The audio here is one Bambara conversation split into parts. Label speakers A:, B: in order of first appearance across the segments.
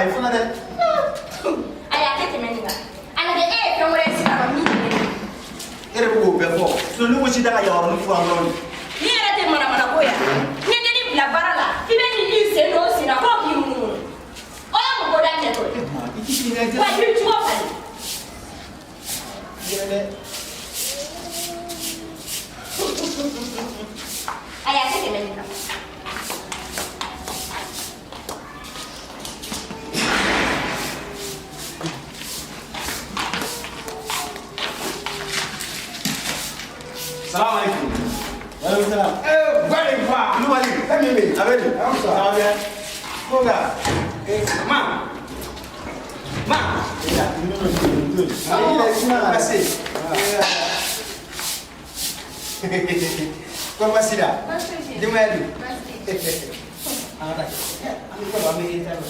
A: ye fana dɛ.
B: Ayi, a tɛ tɛmɛ nin kan. A lajɛ, e ye fɛn wɛrɛ ye sisan nɔ min tɛ ne ye.
A: E yɛrɛ bɛ k'o bɛɛ fɔ. Sinon ne ko si tɛ ka yamaruya furan dɔrɔn de.
B: Ni yɛrɛ tɛ manamana ko ya. N ye dennin bila baara la, k'i bɛ nin i sen don o sen na k'o k'i munumunu. O ye mun ko da ɲɛtɔ ye?
A: I t'i sigi nɛgɛ.
B: Wa i b'i cogo falen.
A: Yɛrɛ dɛ.
B: Ayi, a tɛ tɛmɛ nin kan.
A: Salam alaikum. Waalaikum salam. Eh, bari fa. Kulubali. E min bɛ yen? A bɛ di? Ça va bien? Ko nka. Eh, ma. Ma. Merci. Ko basi la? Denbaya dun? An ka taa kɛ. An bɛ kɔrɔ, an bɛ taa yɔrɔ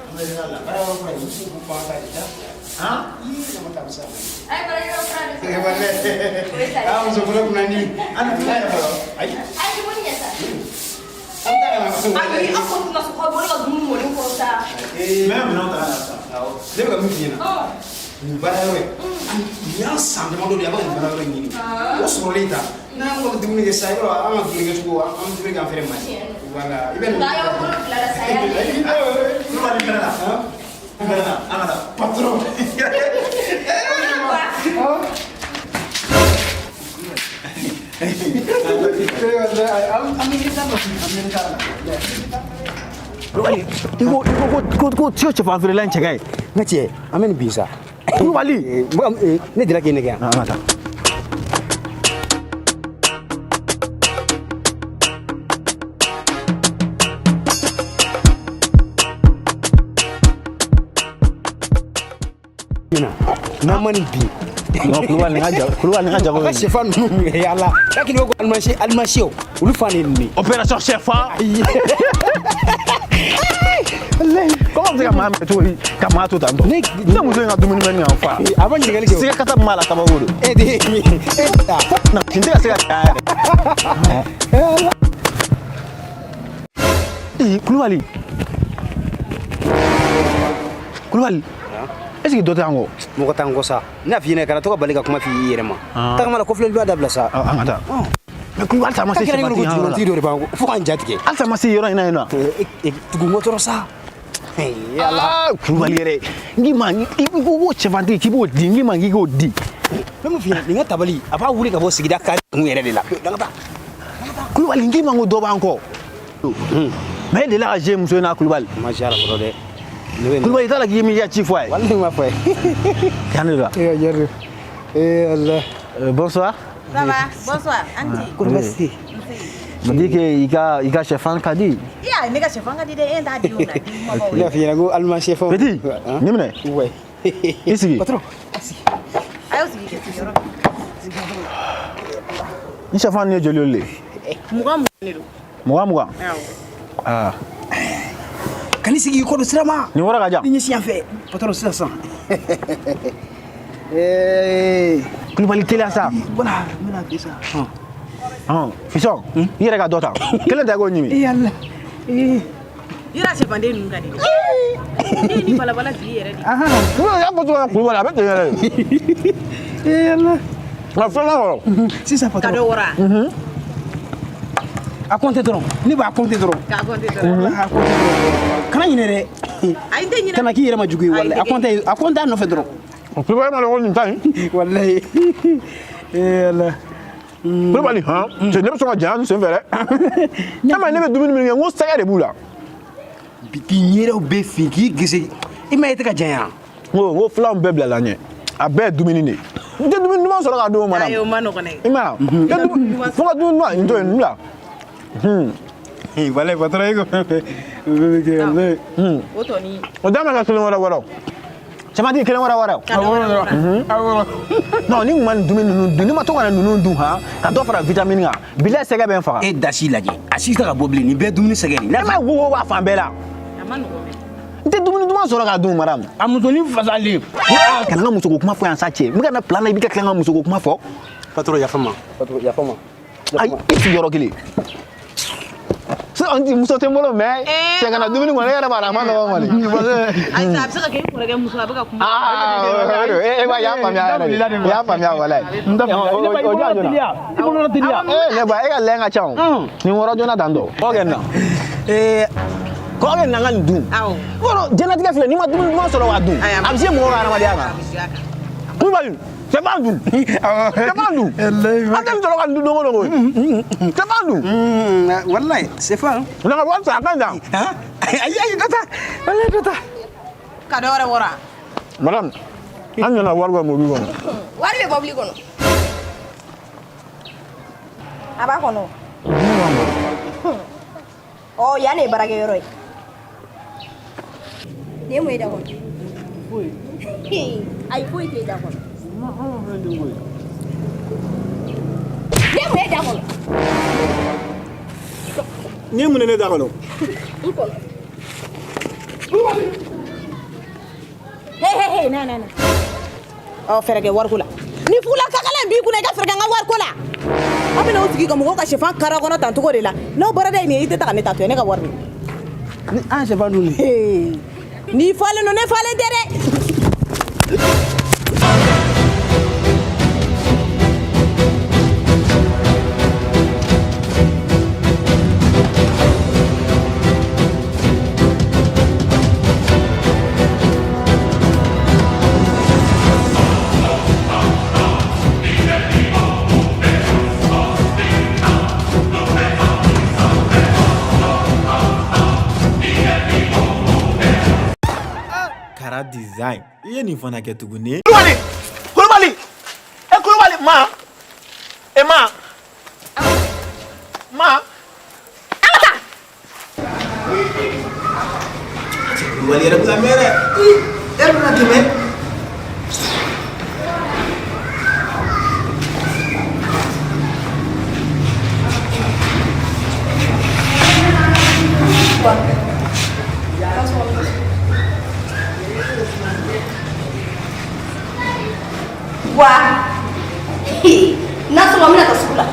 A: an bɛ taa la. Baara yɔrɔ kura in, muso ko f'an ka taa. Han? Ii, ne ma taa sa.
B: A ye baara yɔrɔ kura de
A: Eh,
B: sɔrɔ.
A: wallahi. Ah, muso fɔlɔ kunna ni. An tɛ taa fɔlɔ. Ayi.
B: A ye dumuni kɛ sa.
A: An t'a kana.
B: Ayi, aw kɔni tɛna sɔn k'aw bɔ ne ka dumuni mɔlen kɔrɔ sa.
A: Ee, mɛ minɛnw ta ka na sisan. Awɔ. Ne bɛ ka min f'i ɲɛna. Nin baara yɔrɔ in, nin y'an san damadɔ de ye, a bɛ ka nin baara yɔrɔ in ɲini. O sɔrɔlen ta, n'an ko dumuni kɛ sisan, i b'a dɔn an ka dumuni kɛcogo, an bɛ dumuni kɛ an fɛrɛ ma ye. Voilà, i bɛ nin.
B: Nka a y'aw bolo bila la sa ya.
A: Kulubali fɛnɛ la. Fɛnɛ la, an ka taa. Patron.
C: Kulubali, i ko sɛfan feerela in cɛ ka ɲi.
D: N ka cɛ, an bɛ nin bin sa.
C: Kulubali.
D: Ne delila k'e nɛgɛ yan.
C: An ka taa.
D: N'an ma nin bin.
C: Non, Kulubali nin ka jago, Kulubali nin ka jago.
D: A ka sɛfan ninnu yala. K'a ko alimasiw, olu fan de ye nin ye.
C: Opération sɛfan. Comment bɛ se ka maa minɛ cogo di ka maa to tan tɔ? Ne muso in ka dumuni bɛ nin kan fa.
D: A ma ɲininkali kɛ o.
C: Sɛgɛ kasa min b'a la kabako don.
D: E de e ta.
C: Na nin tɛ ka se ka caya yɛrɛ. Ee, Kulubali. Kulubali. Est ce que dɔ tɛ an kɔ?
D: Mɔgɔ t'an kɔ sa. Ne y'a f'i ɲɛna kana to ka bali ka kuma f'i yɛrɛ ma. Tagama la kɔfilɛli ba dabila sa.
C: An ka taa. Mais Kulubali halisa a ma se
D: K'a kɛra
C: sɛfantigi
D: ko
C: yɔrɔ la.
D: juguman dɔ de b'an kɔ fo k'an ja tigɛ.
C: Halisa a ma se yɔrɔ in na yen nɔ.
D: Tugu n kɔ dɔrɔn sa. Yala.
C: Kulubali yɛrɛ, n k'i ma i ko ko sɛfantigi k'i b'o di, n k'i ma k'i k'o di.
D: N bɛ mun f'i ɲɛna, nin ka tabali a b'a wuli ka bɔ sigida kari kun yɛrɛ de la. An ka taa.
C: Kulubali, n k'i ma ko dɔ b'an kɔ. Mais e delila ka je muso in na, Kulubali.
D: Ma ja la fɔlɔ dɛ.
C: Kulubali, i t'a la k'i ye min ci fɔ a ye.
D: Walahi ma fɔ a ye.
C: Yan de la.
D: Eh, yɛrɛ. Eh, Allah.
C: Bonsoir.
E: Ça va? Bonsoir, Anti.
D: Ko basi tɛ.
C: Me dit que i ka sɛfan ka di.
E: Iya, ne ka sɛfan ka di dɛ, e t'a di o la, di kumabaw
D: Ne y'a f'i ɲɛna ko alima sɛfan.
C: Petit, nin minɛ.
D: Ouais.
C: I sigi.
D: Patron.
E: A y'aw sigi kɛ sigiyɔrɔ.
C: Ni sɛfan nin ye joli joli de ye?
E: 20 20 de don.
C: 20 20.
E: Awɔ.
C: Ah.
D: Kan'i sigi i kɔ don sira ma.
C: Nin wɔrɔ ka jan.
D: I ɲɛsin yan fɛ. Patron sisan sisan. Eh.
C: Kulubali teliya sa.
D: Voilà, n bɛna bi sa.
C: Hɔn, fisɔn, i yɛrɛ ka dɔ ta. Kelen ta i k'o ɲimi.
D: Eh Allah. Eh.
E: Yɔrɔ sɛfanden ninnu ka di dɛ. Ne ye ni balabala jigi yɛrɛ de.
C: Kulubali y'a fɔ cogo min na, Kulubali a bɛ ten yɛrɛ de.
D: Eh Allah.
C: Nka filanan kɔrɔ.
D: Sisan
E: Ka
D: patron.
E: dɔ wɔrɔ a?
D: A compter dɔrɔn. Ne b'a compter dɔrɔn.
E: K'a compter dɔrɔn.
D: A compter dɔrɔn. Kana ɲinɛ dɛ.
E: Ayi, n tɛ ɲinɛ.
D: Kana k'i yɛrɛ ma jugu ye
E: Ayi,
D: walahi. A compter, a compter a nɔfɛ dɔrɔn.
C: Kulubali ma dɔn ko nin ta ɲi.
D: Walahi. Eh Allah.
C: Kulubali hɔn, cɛ ne bɛ sɔn ka janya nin sen fɛ dɛ. E ma ye ne bɛ dumuni min kɛ, n ko sɛgɛ de b'u la.
D: Bi k'i ɲɛdaw bɛɛ fin k'i gese. I ma ye e tɛ ka janya.
C: N ko filanw bɛɛ bilala n ɲɛ. A bɛɛ ye dumuni de ye. N tɛ dumuni duman sɔrɔ k'a d'o ma.
E: Ayi, o ma nɔgɔn dɛ.
C: I ma ye wa? Fo ka dumuni duman nin to yen, nin bila.
D: Walahi patron e ko fɛn fɛn. O bɛɛ bɛ kɛ walahi.
E: O tɔ ni.
C: O d'a ma ka kelen wɛrɛ wɛrɛ. Cɛmantigi kelen wɛrɛ wɛrɛ.
E: Ka dɔ wɛrɛ wɔrɔ.
C: Non, ni kun ma nin dumuni ninnu dun, ni ma to ka na ninnu dun han, ka dɔ fara vitamine kan, bilahi sɛgɛ bɛ n faga.
D: E da si lajɛ. A si tɛ ka bɔ bilen. Nin bɛɛ ye dumuni sɛgɛ de ye.
C: E ma ye wo b'a fan bɛɛ la.
E: A ma nɔgɔn dɛ.
C: N tɛ dumuni duman sɔrɔ k'a dun madame.
D: A musonin fasalen.
C: Kana n ka musoko kuma fɔ yan sa cɛ. N bɛ ka na plan na, i bɛ ka tila n ka musoko kuma fɔ.
D: Patron yafa ma. Patron yafa ma.
C: Ayi, i sigi yɔrɔ kelen. Muso tɛ n bolo mais cɛ kana dumuni kɔni e yɛrɛ b'a dɔn a ma nɔgɔn kɔni.
E: Ayi sa, a bɛ se ka kɛ i kɔrɔkɛ muso a bɛ ka kuma.
C: Aa, e b'a y'a faamuya yɛrɛ de. I y'a faamuya walayi. O jɔ joona.
F: I bolo teliya.
C: Ee ne ba e ka lɛn ka ca o. Nin wɔrɔ joona tan tɔ. Kɔ kɛ nin na. Ee kɔ kɛ nin na n ka nin dun.
E: Awɔ.
C: Yɔrɔ diɲɛlatigɛ filɛ n'i ma dumuni duman sɔrɔ k'a dun. A bɛ se mɔgɔ ka hadamadenya kan. Kulubali sɛfan dun. Sɛfan dun. An tɛ nin sɔrɔ ka nin dun don o don koyi. Sɛfan dun.
D: Walayi sɛfan.
C: Na ka wari sara a ka ɲi tan.
D: Ayi ayi dɔ ta walayi dɔ ta.
E: Ka dɔ wɛrɛ wɔrɔ.
C: Madame an nana wari bɛ mobili kɔnɔ.
B: Wari bɛ mobili kɔnɔ. A b'a kɔnɔ. Ɔ yan de ye baarakɛyɔrɔ ye. Nin ye mun ye da kɔnɔ? Foyi. Ayi foyi t'e da kɔnɔ. Nin ye mun ye da kɔnɔ?
C: Nin ye mun ye ne da kɔnɔ?
B: N kɔnɔ.
E: Hey hey hey na na na. Ɔ fɛɛrɛ kɛ wariko la. Ni fugula kakala in b'i kunna i ka fɛɛrɛ kɛ n ka wariko la. Aw bɛna o sigi ka mɔgɔw ka sɛfan kara kɔnɔ tan cogo de la. N'o bɔra da ye nin ye i tɛ taga ne ta to ye ne ka wari minɛ.
D: Ni an sɛfan dun nin.
E: N'i falen don ne falen tɛ dɛ.
G: Kara design. I ye nin fana kɛ tuguni.
C: Kulubali! Kulubali! E Kulubali ma! E ma! Ma!
B: An ka taa.
G: Kulubali yɛrɛ bɛ ka mɛn dɛ. E bɛna tɛmɛ.
B: Wa n'a sɔrɔ n bɛna taa sugu la.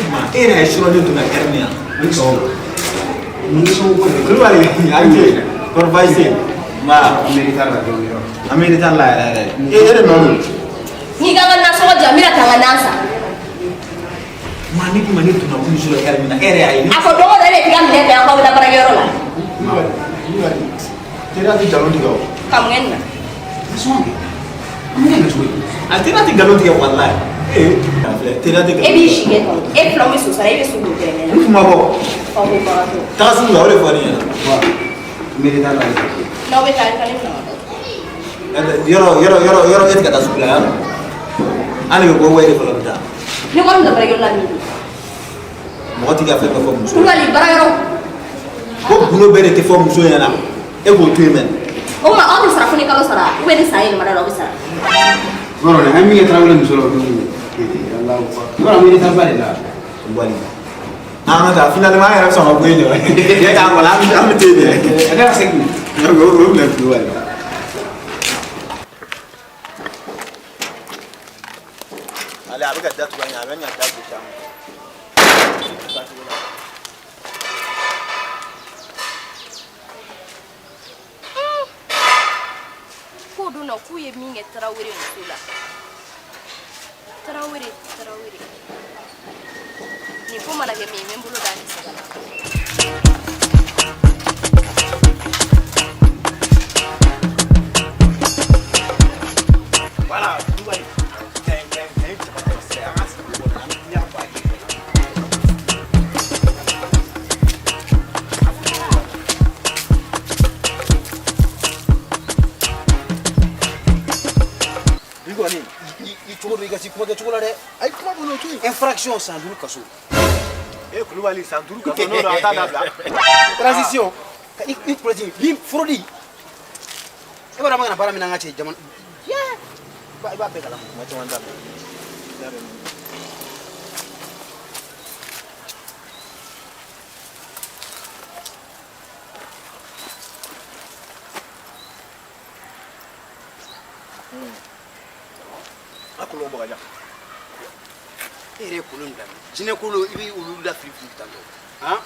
G: Ma e yɛrɛ ye surɔlen donna ɛri min na.
A: Ni sɔgɔma. Ni sɔgɔma ko de.
G: Kulubali a ni ce. Kɔrɔ baasi tɛ yen. Ma
A: An bɛ retard la dɔɔnin yɔrɔ.
G: An bɛ retard la yɛrɛ yɛrɛ. E de nɔ don.
B: N'i ka n ka nasɔngɔ di yan n bɛna taa n ka nan san.
G: Ma ne ko ma ne donna kulusi la ɛri min na e yɛrɛ y'a ye.
B: A fɔ don o don e de t'i ka minɛn ta yan k'aw bɛ taa baarakɛyɔrɔ la.
A: Kulubali Kulubali teriya tɛ nkalon tigɛ o.
B: Ka mun kɛ nin na?
A: Nasɔngɔ kɛ. An bɛ kɛ cogo di?
G: A teriya tɛ nkalon tigɛ walayi. Ee a filɛ teriya tɛ
B: E
G: nkalon
B: b'i
G: tigɛ.
B: si kɛ tan e filanw bɛ so sara e bɛ so don tɛrɛmɛ la.
G: N kuma bɔ.
B: Fa ko bagatɔ.
G: Taga sugu la o de fɔ ne ɲɛna.
A: Wa n bɛ retard la.
B: N'aw bɛ taa i ka ne bila ka taa.
G: Yɔrɔ yɔrɔ yɔrɔ yɔrɔ e tɛ ka taa sugu la yan. An de bɛ bɔ wa e de fɔlɔ bɛ taa.
B: Ne kɔni bɛ baarakɛyɔrɔ la min don.
G: Mɔgɔ t'i ka fɛn bɛɛ fɔ muso ye.
B: Kulubali baarakɛyɔrɔ.
G: Ko gundo bɛɛ de tɛ fɔ muso ɲɛna. E k'o to yen mɛnɛ.
B: O tuma aw tɛ sara fo ni kalo sara ou bien ni san yɛlɛmana la aw bɛ sara.
A: Yɔrɔ dɛ an min kɛ tarawele muso la o don ye. Alahu akbar. Yɔrɔ an bɛ retard ba de la.
G: Kulubali. An ka taa finalement an yɛrɛ bɛ sɔn ka bɔ yen dɛ. E k'a kɔlɔ an bɛ to yen dɛ.
A: A kɛra segin.
G: O minɛ Kulubali. Ale a bɛ ka datugu an ɲɛ a bɛ ka da gosi an kun.
B: K'o don na k'u ye min kɛ Tarawele muso la. Tarawele Tarawele. Nin ko mana kɛ min ye n bɛ n bolo d'a kisɛ kan.
G: Voilà, Kulubali. Kaɲi kaɲi kaɲi jaba ta kisɛ an ka sigi kɔnɔ an bɛ ɲɛ ba ye.
D: Bi kɔni i cogo dɔ i ka se kuma kɛcogo la dɛ.
A: Ayi kuma kɔni o to yen.
D: Infraction san 5 kaso.
G: E Kulubali san 5 kaso n'o don a t'a dabila.
D: Transition ka i kɔlɔsi ni fraude. E b'a dɔn an bɛ ka na baara min na an ka cɛ jamana. I b'a bɛɛ kalama.
G: Kuma caman t'a la. A kolon bɔ ka jan.
D: E yɛrɛ ye kolon bila min? Jinɛ kolon i bɛ olu la fili fili tan tɔ. Han?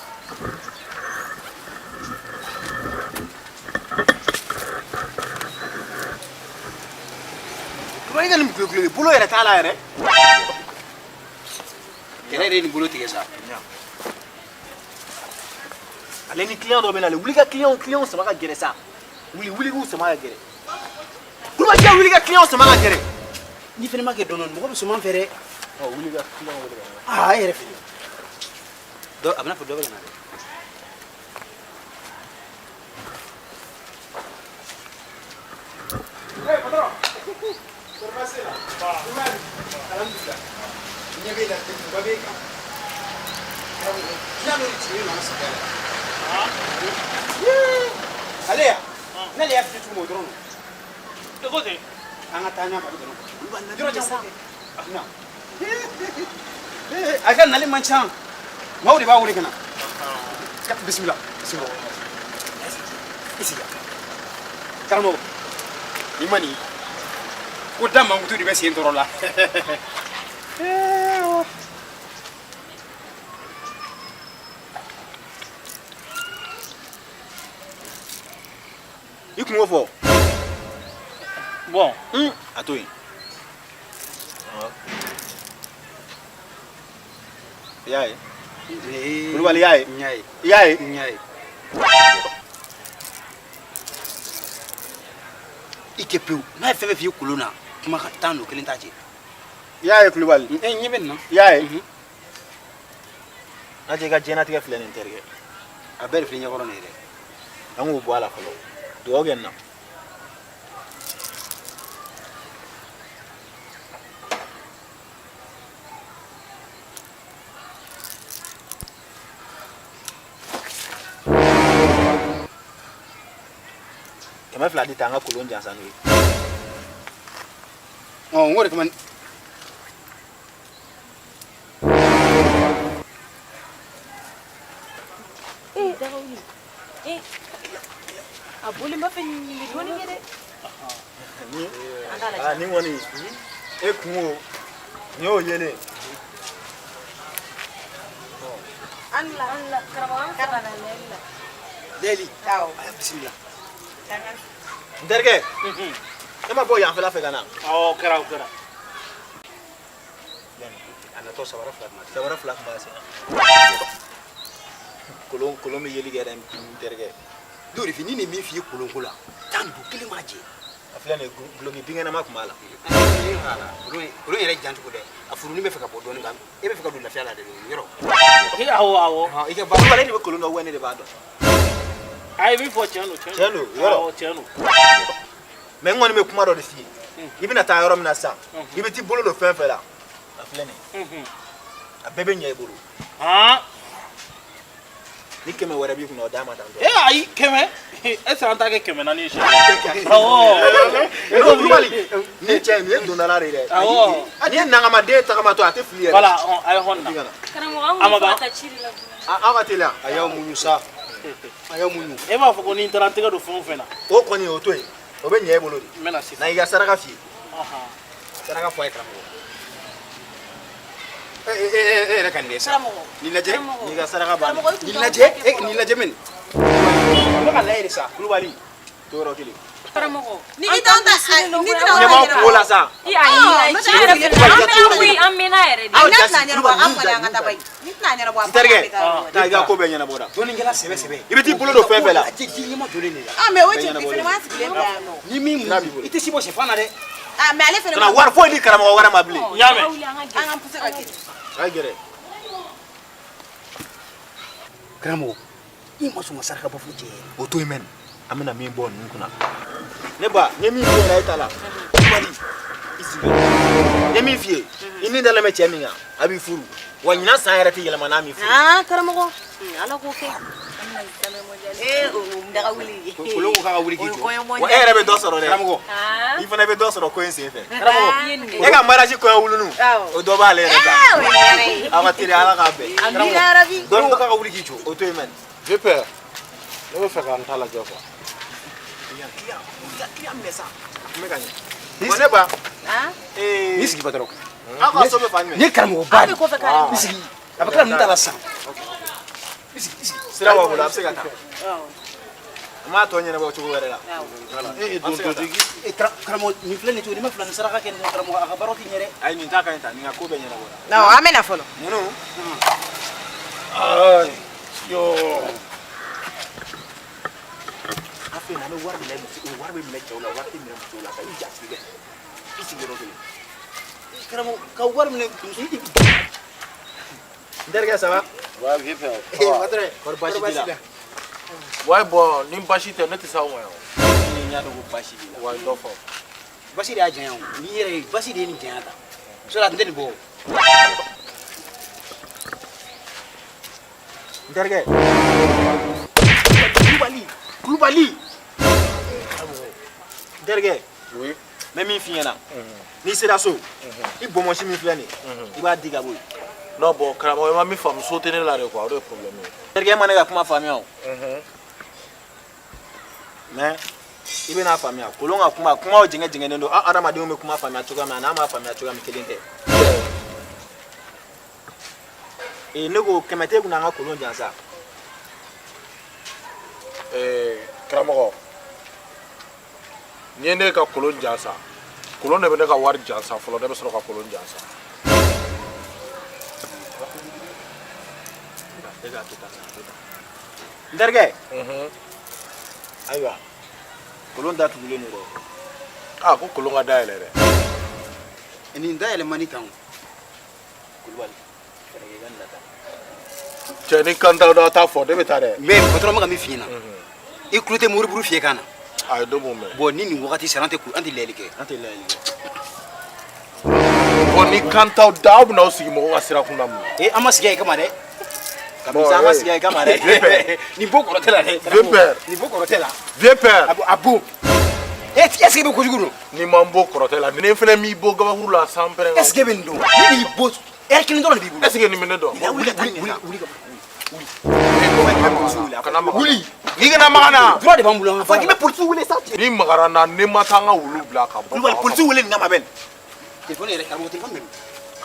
D: Kulubali ka nin kulo bolo yɛrɛ t'a la yɛrɛ. Kɛlɛ yɛrɛ ye nin bolo tigɛ sa.
G: Ale ni client dɔ bɛ na, wuli ka client sama ka gɛrɛ sa. Wuli wuli k'u sama ka gɛrɛ. Kulubali ka wuli ka client sama ka gɛrɛ.
D: N'i fana ma kɛ dɔɔnin mɔgɔ bɛ sɔn an fɛ dɛ.
G: Ɔ wuli ka client wele ka na.
D: Aa e yɛrɛ fili. Dɔ a bɛna fɔ dɔ bɛ ka na dɛ.
A: Eh patron. Kɔrɔ la. Alhamdulillah. Ɲɛ b'e la degunba b'e kan. Karamɔgɔ, client dɔ de cilen don an sigida la. Ale ya? N'ale y'a f'i ye cogo min o dɔrɔn don.
C: E ko ten.
A: An ka taa ɲɛ ma a bɛ dɔn. Yɔrɔ jan sa. Na. A ka nali man ca. Maaw de b'a wele ka na. Bisimila. Bisimila. I sigi. Karamɔgɔ, ni ma nin ko da mankutu de bɛ sen tɔɔrɔ la.
G: I kun k'o fɔ.
C: Bon.
G: A to yen. I y'a ye. Kulubali i y'a ye.
D: N y'a ye.
G: I y'a ye.
D: N y'a ye. I kɛ pewu n'a ye fɛn fɛn f'i ye kolon na kuma ka tan don kelen t'a cɛ.
G: I y'a ye Kulubali.
D: N ɲɛ bɛ nin na.
G: I y'a ye. N'a cɛ i ka diɲɛlatigɛ filɛ nin terikɛ.
D: A bɛɛ de filɛ ɲɛkɔrɔ nin ye dɛ.
G: An k'o bɔ a la fɔlɔ. Dugawu kɛ nin na. $200 di ta an ka kolon jansa n'o ye.
D: Ɔ n k'o de kama.
E: Dagawuli. A bɔlen b'a fɛ nin bɛ dɔɔnin kɛ dɛ. An k'a lajɛ.
G: Nin kɔni e kungo nin y'o yelen.
E: An la an la karamɔgɔ an fara la lɛli la.
D: Lɛli.
E: Awɔ.
D: A bisimila.
G: N terikɛ. E ma bɔ yanfɛla fɛ ka na.
C: Awɔ o kɛra o kɛra.
D: A natɔ sabara fila tun b'a sen.
G: Sabara fila tun b'a sen. Kolon kolon bɛ yeli kɛ dɛ n terikɛ.
D: N'o de f'i ni nin min f'i ye kolonko la tan don kelen m'a jɛ.
G: A filɛ nin ye guloki binkɛnɛma tun b'a la.
D: Kolon yɛrɛ jancogo dɛ a furunin bɛ fɛ ka bɔ dɔɔnin kan e bɛ fɛ ka don lafiya la dɛ yɔrɔ.
C: Awɔ awɔ.
D: I ka baara.
G: Kulubali de bɛ kolon dɔn wa ne de b'a dɔn.
C: A ye min fɔ tiɲɛ don.
G: Tiɲɛ don yɔrɔ.
C: Awɔ tiɲɛ don.
G: Mais n kɔni bɛ kuma dɔ de f'i ye. I bɛna taa yɔrɔ min na sisan. I bɛ t'i bolo don fɛn fɛn la. A filɛ nin ye. A bɛɛ bɛ ɲɛ i bolo. Ni 100 wɛrɛ b'i kunna o d'a ma tan tɔ.
C: E ayi 100 est ce que an t'a kɛ 400 ye sisan. Awɔ.
G: Kulubali ni cɛ nin ye dondala de ye dɛ.
C: Awɔ.
G: Nin ye nangamaden tagamatɔ a tɛ fili yɛrɛ.
C: Voilà a ye hɔn na.
B: Karamɔgɔ an kun fɔ ka taa ci de la.
G: Aw ka teliya.
A: A y'aw muɲu sa. A y'aw muɲu.
C: E b'a fɔ ko ni n taara n tɛgɛ don fɛn o fɛn na.
G: O kɔni o to yen. O bɛ ɲɛ e bolo de.
C: N bɛna sisan.
G: Na i ka saraka f'i ye.
D: Saraka fɔ a ye karamɔgɔ. E yɛrɛ ka nin kɛ sa. Nin lajɛ.
G: N'i ka saraka banna.
D: Nin lajɛ nin lajɛ mɛni. N bɛ ka lajɛ de sa.
G: Kulubali to yɔrɔ kelen.
B: Karamɔgɔ.
E: Ni i t'anw ta ni tɛna
G: Ɲɛ b'aw kungo la sa.
B: I ayi tiɲɛ yɛrɛ fɛnɛ an mɛnna koyi an mɛnna yɛrɛ de.
E: N'a tɛna ɲɛnabɔ an kɔni an ka taa bayi. Ni tɛna ɲɛnabɔ a
G: N terikɛ taa i ka ko bɛɛ ɲɛnabɔ la.
D: Dɔnnikɛla sɛbɛ sɛbɛ.
G: I bɛ t'i bolo don fɛn fɛn la.
D: A tɛ ji ɲɛma jɔlen de la.
E: Ah mais o cɛ bi fɛnɛ b'an sigilen bila yan nɔ.
D: Ni min mun i tɛ si bɔ sɛfan na dɛ.
E: Ah mais ale fɛnɛ.
G: Kana wari foyi di karamɔgɔ wɛrɛ ma bilen.
C: N y'a mɛn.
E: An k'an pousser ka gɛrɛ.
G: A ye gɛrɛ.
D: Karamɔgɔ i ma sɔn ka saraka bɔ fo cɛ ye.
G: O to yen mɛn an bɛna min bɔ ninnu kunna. Ne ba n ye min f'i ɲɛna e ta la. Kulubali i sigi. N ye min f'i ye i ni dalen bɛ cɛ min kan a b'i furu wa ɲinan san yɛrɛ tɛ yɛlɛma n'a m'i furu.
E: Ah karamɔgɔ ala k'o kɛ. Ee o daga wuli.
D: Kolon ko k'a ka wuli k'i jɔ.
G: Wa e yɛrɛ bɛ dɔ sɔrɔ dɛ.
D: Karamɔgɔ.
G: I fana bɛ dɔ sɔrɔ ko in sen fɛ.
D: Karamɔgɔ.
G: E ka mariage kɔɲɔ wulunu o dɔ b'ale yɛrɛ ta.
E: O ye hɛrɛ ye.
G: A ka teli ala k'a bɛn.
E: Amina yarabi.
D: Kolon ko k'a ka wuli k'i jɔ.
G: O to yen mɛn.
A: J'ai peur. Ne bɛ fɛ ka n ta lajɛ quoi.
G: Client minɛ sa. A tun bɛ ka ɲɛ. Wa ne ba.
D: N'i sigi ba dɔrɔn.
G: Aw ka so bɛ fan jumɛn?
D: Nin ye karamɔgɔba de
E: Aw bɛ kɔfɛ carrément.
D: ye. I sigi a bɛ tila ninnu ta la sisan. I sigi i sigi.
G: Sira b'a bolo a bɛ se ka taa. An b'a tɔ ɲɛnabɔ cogo wɛrɛ la.
F: E dontotigi.
D: Karamɔgɔ nin filɛ nin cogo ni ma fila ni saraka kɛ nin karamɔgɔ a ka baaraw tɛ ɲɛ dɛ.
G: Ayi nin ta ka ɲi tan, nin ka ko bɛɛ ɲɛnabɔra.
E: Non, an bɛ na fɔlɔ.
G: Ninnu.
F: Ayi yo.
G: An fɛ yen an bɛ wari minɛ muso, wari bɛ minɛ cɛw la, wari tɛ minɛ musow la. Ka i ja sigi dɛ. I sigi yɔrɔ kelen.
D: Karamɔgɔ ka wari minɛ muso.
G: N terikɛ ça va?
F: Ouais, vieux père.
D: Patron,
G: Kɔri baasi t'i la?
F: Ouais, bon, ni baasi tɛ ne tɛ s'aw ma yan.
G: Ni n y'a dɔn ko baasi b'i la.
F: Ouais, dɔ fɔ.
D: Basi de y'a janya o. Ni yɛrɛ ye basi de ye nin janya ta. Sɔrɔ a tun tɛ nin bɔ o.
G: N terikɛ. Kulubali, Kulubali. N terikɛ.
F: Oui.
G: N bɛ min f'i ɲɛna. N'i sera so, i bɔnbɔnsi min filɛ nin ye, i b'a di ka bɔ yen.
F: Non, bon, karamɔgɔ i ma min faamu so tɛ ne la de quoi, o de ye problème ye.
G: Terikɛ ma ne ka kuma faamuya o. Mais i bɛna faamuya kolon ka kuma kumaw jɛngɛ jɛngɛnnen don, aw adamadenw bɛ kuma faamuya cogoya min na n'a m'a faamuya cogoya min kelen tɛ. Ee ne ko 100 t'e kunna an ka kolon jansa.
F: Karamɔgɔ, n'i ye ne ka kolon jansa, kolon de bɛ ne ka wari jansa fɔlɔ, ne bɛ sɔrɔ ka kolon jansa.
G: E k'a to tan, a to tan. N terikɛ. Ayiwa, kolon datugulen don dɛ.
F: Ah, ko kolon ka dayɛlɛ dɛ.
D: Nin dayɛlɛ man di tan o.
G: Kulubali, fɛɛrɛ kɛ i ka nin lata.
F: Cɛ ni kan t'aw da t'a fɔ, ne bɛ taa dɛ.
D: Mais patron bɛ ka min f'i ɲɛna. I tulo tɛ moriburu fiyɛ kan na.
F: A ye dɔ b'o mɛn.
D: Bon ni nin wagati sera an tɛ layɛli kɛ.
G: An tɛ layɛli kɛ.
F: Bon ni kan t'aw da aw bɛna aw sigi mɔgɔw ka sira kun na mun?
D: Ee an ma sigi a ye kama dɛ.
G: Kabini sa an ma sigi a ye kama dɛ.
F: Vieux père.
D: Nin bo kɔrɔ tɛ la dɛ.
F: Vieux père.
D: Nin bo kɔrɔ tɛ la.
F: Vieux père.
D: A bo. Est ce que i bɛ kojugu dɔn?
F: Ni ma n bɔ kɔrɔtɛ la, ni fɛnɛ m'i bɔ gabakuru la san pɛrɛn.
D: Est ce que e bɛ nin dɔn? Ni y'i bɔ heure kelen dɔrɔn de b'i bolo.
F: Est ce que nin bɛ ne dɔn?
D: Wuli ka taa nin wuli wuli ka
F: Kana maga. Wuli. N'i kana maga na.
D: Droit de b'an bolo an ka
G: Fɔ k'i bɛ polisiw wele sa.
F: Ni magara na, ne ma taa n ka wulu bila ka bɔ.
G: Kulubali, polisiw wele nin kama bɛn.
D: Téléphone yɛrɛ karamɔgɔ téléphone bɛ min?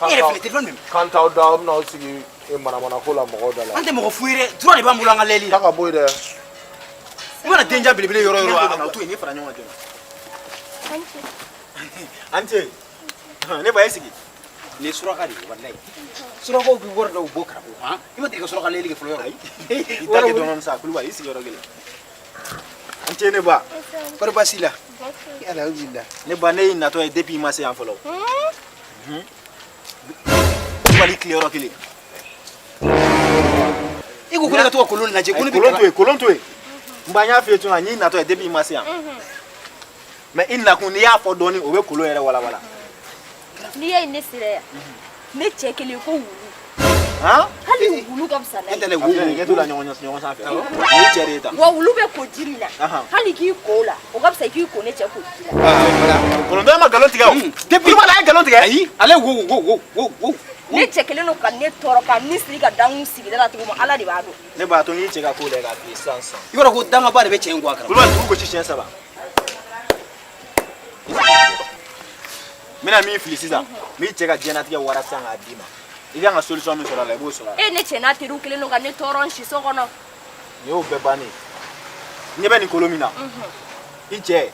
D: E yɛrɛ filɛ téléphone bɛ min?
F: Kan t'aw da aw bɛna aw sigi manamana ko la mɔgɔw da la.
D: An tɛ mɔgɔ fu ye dɛ, droit de b'an bolo an ka layɛli la.
F: Taa ka bɔ yen dɛ.
D: I mana denja belebele yɔrɔ o yɔrɔ.
G: O to yen, n'i fara ɲɔgɔn kan joona. An ce. Ne ba e sigi.
D: Nin ye suraka de ye walayi. Surakaw bɛ wari dɔw bɔ karamɔgɔ han. I ma deli ka suraka layɛli kɛ fɔlɔ yɔrɔ.
G: I da kɛ dɔɔni sa Kulubali, i sigi yɔrɔ kelen. An ce ne ba.
D: Kɔri baasi la. Alhamdulilah.
G: Ne ba ne y'i natɔ ye depuis i ma se yan fɔlɔ. Kulubali tile yɔrɔ kelen.
D: I ko ko ne ka to ka kolon lajɛ ko ne bɛ
G: Kolon to yen, kolon to yen. N ba n y'a f'i ye cogo min na, n y'i natɔ ye depuis i ma se yan. Mais i nakun n'i y'a fɔ dɔɔni o bɛ kolon yɛrɛ walawala.
B: N'i y'a ye ne sera yan, ne cɛ kelen ko wulu.
G: Han?
B: Hali wulu ka fisa n'a
D: E tɛ
B: ye.
D: ne
G: A filɛ nin ye, ɲɛ t'o la ɲɔgɔn sanfɛ. Nin ye cɛ de ye tan.
B: Wa wulu bɛ ko ji min na, hali k'i ko o la, o ka fisa i k'i ko ne cɛ ko ji la.
G: Kolontɔ ma nkalon tigɛ o.
D: Depuis
G: Kulubali a ye nkalon tigɛ.
D: Ayi, ale wo wo wo wo wo.
B: Ne cɛ kelen don ka ne tɔɔrɔ ka ni siri ka dan sigida la cogo min, Ala de b'a dɔn.
G: Ne b'a to n y'i cɛ ka ko lajɛ k'a f'i ye sisan sisan.
D: I b'a dɔn ko dangaba de bɛ cɛ in kɔ a karamɔgɔ.
G: Kulubali dugu gosi siɲɛ 3. N bɛna min fili sisan, n b'i cɛ ka diɲɛlatigɛ wara sisan k'a d'i ma. I kan ka solution min sɔrɔ a la, i b'o sɔrɔ a la.
B: E ne cɛ n'a teriw kelen don ka ne tɔɔrɔ n si so kɔnɔ.
G: Nin y'o bɛɛ bannen ye. Ɲɛ bɛ nin kolon min na, i cɛ,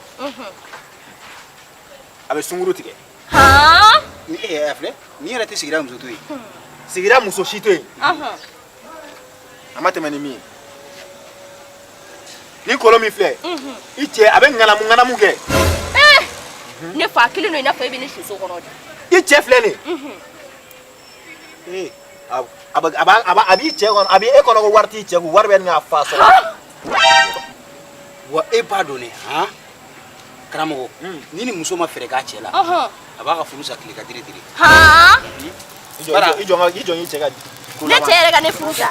G: a bɛ sunkuru tigɛ.
B: Han?
D: Ni e y'a filɛ, nin yɛrɛ tɛ sigida muso to yen.
G: Sigida muso si to yen. A ma tɛmɛ ni min ye. Ni kolon min filɛ, i cɛ a bɛ ŋanamu ŋanamu kɛ.
B: Ne fa kelen don i n'a fɔ e bɛ ne si so kɔnɔ de.
G: I cɛ filɛ nin ye. A b'i cɛ kɔnɔ, a b'i e kɔnɔ ko wari t'i cɛ kun, wari bɛ nin k'a fa sɔrɔ.
D: Wa e b'a dɔn ne han karamɔgɔ, ni ni muso ma fɛɛrɛ k'a cɛ la, a b'a ka furu sa tile ka dire dire.
B: Han?
G: I jɔ i cɛ ka ko
B: Ne cɛ yɛrɛ ka ne furu sa.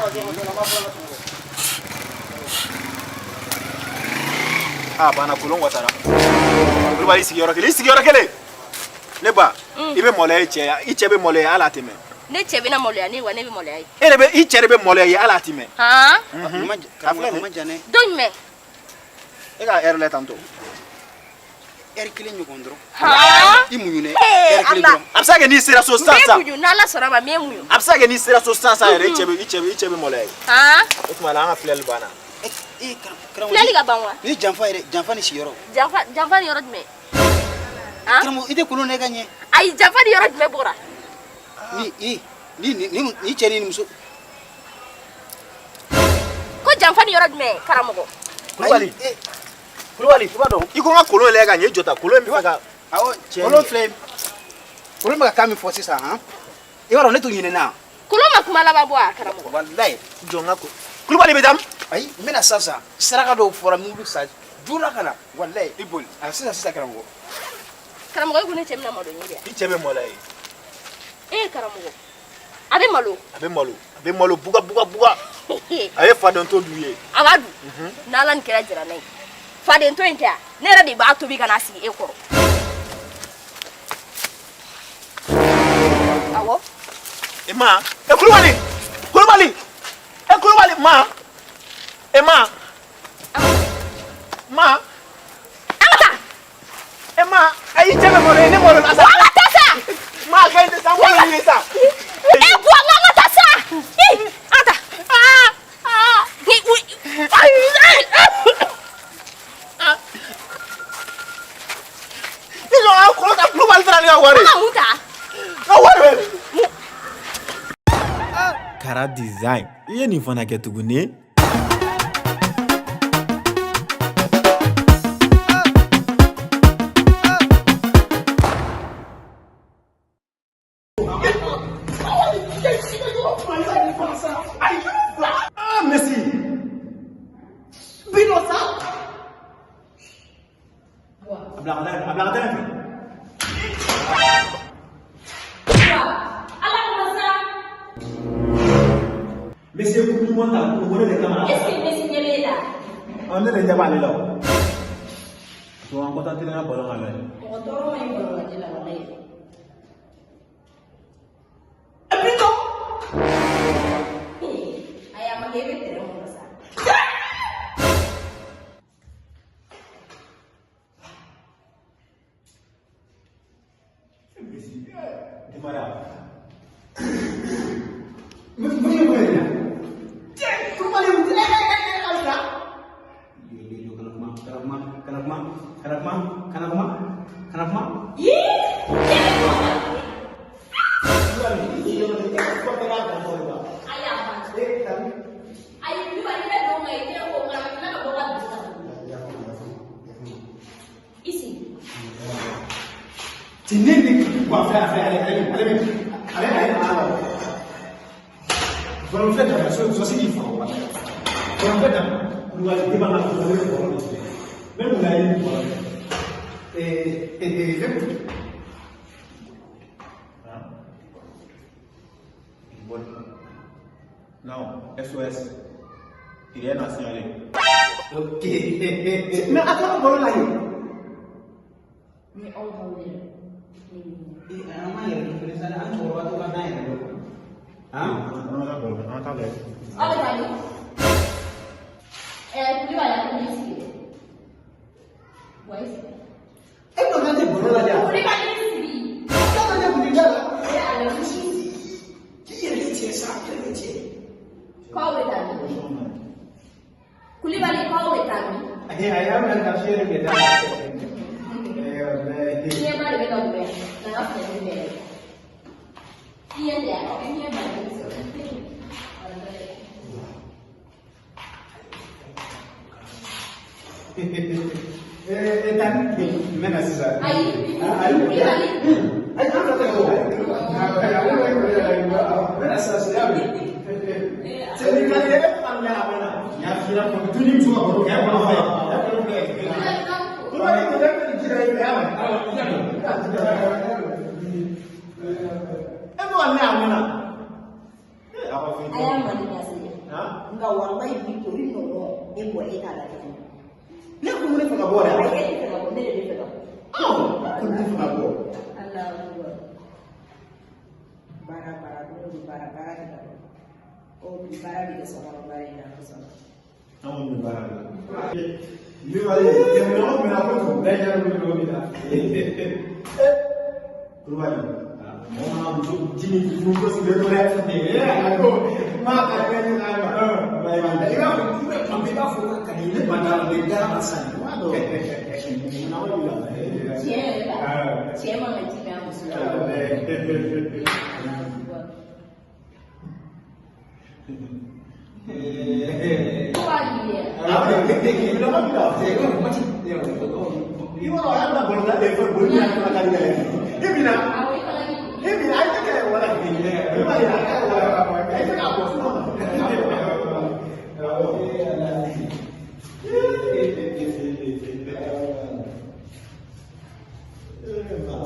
G: A banna kolon wasara. Kulubali i sigi yɔrɔ kelen, i sigi yɔrɔ kelen. Ne ba, i bɛ maloya i cɛ ye, i cɛ bɛ maloya hali a tɛ mɛn.
B: Ne cɛ bɛna maloya ne wa ne bɛ maloya ye.
G: E de bɛ i cɛ de bɛ maloya i ye hali a tɛ mɛn.
B: Han?
D: Karamɔgɔ ma jan dɛ.
B: Don jumɛn?
G: E ka heure lajɛ tantɔ.
D: Heure kelen ɲɔgɔn dɔrɔn.
B: Han?
D: I muɲu dɛ. Heure kelen dɔrɔn.
G: A bɛ se ka kɛ n'i sera so sisan sisan.
B: N bɛ muɲu n'Ala sɔnna ma n bɛ muɲu.
G: A bɛ se ka kɛ n'i sera so sisan sisan yɛrɛ i cɛ bɛ maloya ye.
B: Han?
G: O tuma la an ka filɛli banna.
B: Filɛli ka ban wa?
D: Ni janfa yɛrɛ, janfa ni siyɔrɔ.
B: Janfa, janfa ni yɔrɔ jumɛn? Han?
D: Karamɔgɔ, i tɛ kolon ne ka ɲɛ.
B: Ayi, janfa ni yɔrɔ jumɛn bɔra?
D: Ni i ni ni ni cɛ ni muso.
B: Ko janfa ni yɔrɔ jumɛn, karamɔgɔ?
G: Kulubali. Kulubali, i b'a dɔn. I ko n ka kolon lajɛ ka ɲɛ jɔ ta, kolon bɛ fɛ ka.
D: Awɔ, kolon filɛ. Kolon bɛ ka kan min fɔ sisan, han? I b'a dɔn ne tun ɲinɛna.
B: Kolon ma kuma laban bɔ a, karamɔgɔ?
D: Walayi.
G: Jɔ n ka ko. Kulubali bɛ taa.
D: Ayi, n bɛna sisan. Saraka dɔw fɔra mun bɛ sa joona ka na. Walayi, i boli. A sisan sisan karamɔgɔ.
B: Karamɔgɔ, e ko ne cɛ bɛna malo ɲini de.
G: I cɛ bɛ malo ye.
B: E karamɔgɔ, a bɛ malo.
G: A bɛ malo. A bɛ malo buga buga buga. A ye fadento dun ye.
B: A b'a dun. N'Ala ni kɛra jara n'a ye. Fadento in tɛ yan. Ne yɛrɛ de b'a tobi ka n'a sigi e kɔrɔ. Awɔ.
G: E ma. E Kulubali. Kulubali. E Kulubali ma. E ma. Ma.
B: An ka taa.
G: E ma. Ayi, cɛ bɛ malo ye, ne malo la sa.
B: An ka taa sa.
G: Ma, a ka ɲi tɛ sa, n malo ye sa.
B: E buwa, n ka taa sa. An ka taa. Aa aa. Ni u. Ayi.
G: Ne jɔ an kɔrɔ ta Kulubali taara ne ka wari.
B: An ka mun ta?
G: N ka wari bɛ min? Kara design. I ye nin fana kɛ tuguni.
A: Ah, Messi. Bino sa. A bila ka taa a bila ka taa fɛ.
B: Ala ko sa.
A: Messi ye coupe du monde ta o de kama.
B: Est-ce que Messi ɲɛ bɛ e la?
A: Ɔ ne de ɲɛ b'ale la o. To an kɔta teliya ballon kan dɛ.
B: Mɔgɔ tɔɔrɔ ma ɲi ballon lajɛ la walayi. Ayi, a ma kɛ e bɛ terrain kɔnɔ sa.
A: Messi, Di Maria. Mun ye mun ye? Cɛ, Kulubali, halisa. Yo yo yo, kana kuma, kana kuma, kana kuma, kana kuma, kana kuma, kana kuma.
B: Yee!
A: Kulubali, i yɛrɛ i kɔfɛ n'a dan sɔrɔ wa?
B: Ayi, a ban. Ayi, Kulubali, i bɛ don ka i tɛgɛ ko nka ka tila ka bɔ ka bin ka tuguni. I sigi.
A: Ti ne ni wa filɛ a filɛ ale ale ale ale ale ale ballon filɛ dama sɔsi k'i faga wa ballon filɛ dama Kulubali i b'a la Kulubali bɛ ballon de filɛ ne mun na ye nin ballon ne
F: Non, SOS. Rien à signaler.
A: Ok. Mais attends, ballon là.
B: Ni aw m'aw yɛrɛ.
D: An ma yɛrɛ dɔn fɛnɛ sa dɛ, an cɛkɔrɔba to ka t'an yɛrɛ dɔn. Han?
F: An ka taa ballon, an ka taa lajɛ.
B: Aw bɛ taa min? Kulubali, a ko n'i sigi dɛ. Wa i sigi.
D: E ko k'an tɛ ballon lajɛ wa?
B: Kulubali, i sigi.
D: K'an tɛ kun da la.
B: E ala.
A: K'i yɛrɛ kɛ cɛ sa, i yɛrɛ kɛ cɛ.
B: K'aw bɛ taa min? Kulubali, k'aw bɛ taa min?
A: Ayi, ayi, an bɛna taa fiyɛ de kɛ da.
B: Fiɲɛba de bɛ ka don yan. Na n ka fɛnɛ bɛɛ. Fiɲɛ tɛ yan, fiɲɛ ba de bɛ sɔrɔ.
A: Tan, n bɛna sisan.
B: Ayi,
A: Ayi,
B: Kulubali.
A: ayi, an fila tɛ kɛ o. N bɛna sisan, sisan, y'a mɛn. Cɛ, ni ka di ye, e bɛ ka a mɛnna. N y'a f'i ɲɛna, tu ni muso ka baro kɛ, e bolo filɛ, e bolo filɛ. Kulubali, e bɛ nin ji la, i y'a mɛn. E bɛ ka ne a mɛnna. A ka fɛn
B: A y'a mali lase.
A: Han?
E: Nka walayi bi tori nɔgɔ e bɔ e t'a la tuguni.
A: Ne ko ne fɛ ka bɔ dɛ.
E: Ayi, e tɛ fɛ ka bɔ, ne de bɛ fɛ ka bɔ.
A: Awɔ, ko ne fɛ ka bɔ.
E: Alahu akubar. Baara baara don o don baara baara tɛ ka bɔ. Ɔ bi baara bɛ kɛ sokɔnɔ baara in na ala sɔnna.
A: An kɔni bɛ baara la. Kulubali, tɛmɛnɔgɔ mɛnna kojugu. Ne ɲɛ bɛ yɔrɔ min na. Kulubali.
G: Mɔgɔ mana muso ji ni furu ko sigilen to dɛ. Ee ko ma ka di ne na ma.
A: I b'a fɔ tuma bɛɛ i b'a fɔ k'a ka di ne ma da la mɛ dara la sa.
B: Tiɲɛ yɛrɛ la, cɛ man ka ji min a muso la. Ko b'a di yɛrɛ.
G: I b'a dɔn a y'a bila bɔlɔlɔ la fɛn boli min na ka di dɛ. E bɛ na.
B: Awɔ, i fana b'i
G: E bɛ na a tɛ kɛ wala k'i ɲɛ. E b'a ye a kɛ wala a tɛ k'a bɔ sunɔgɔ.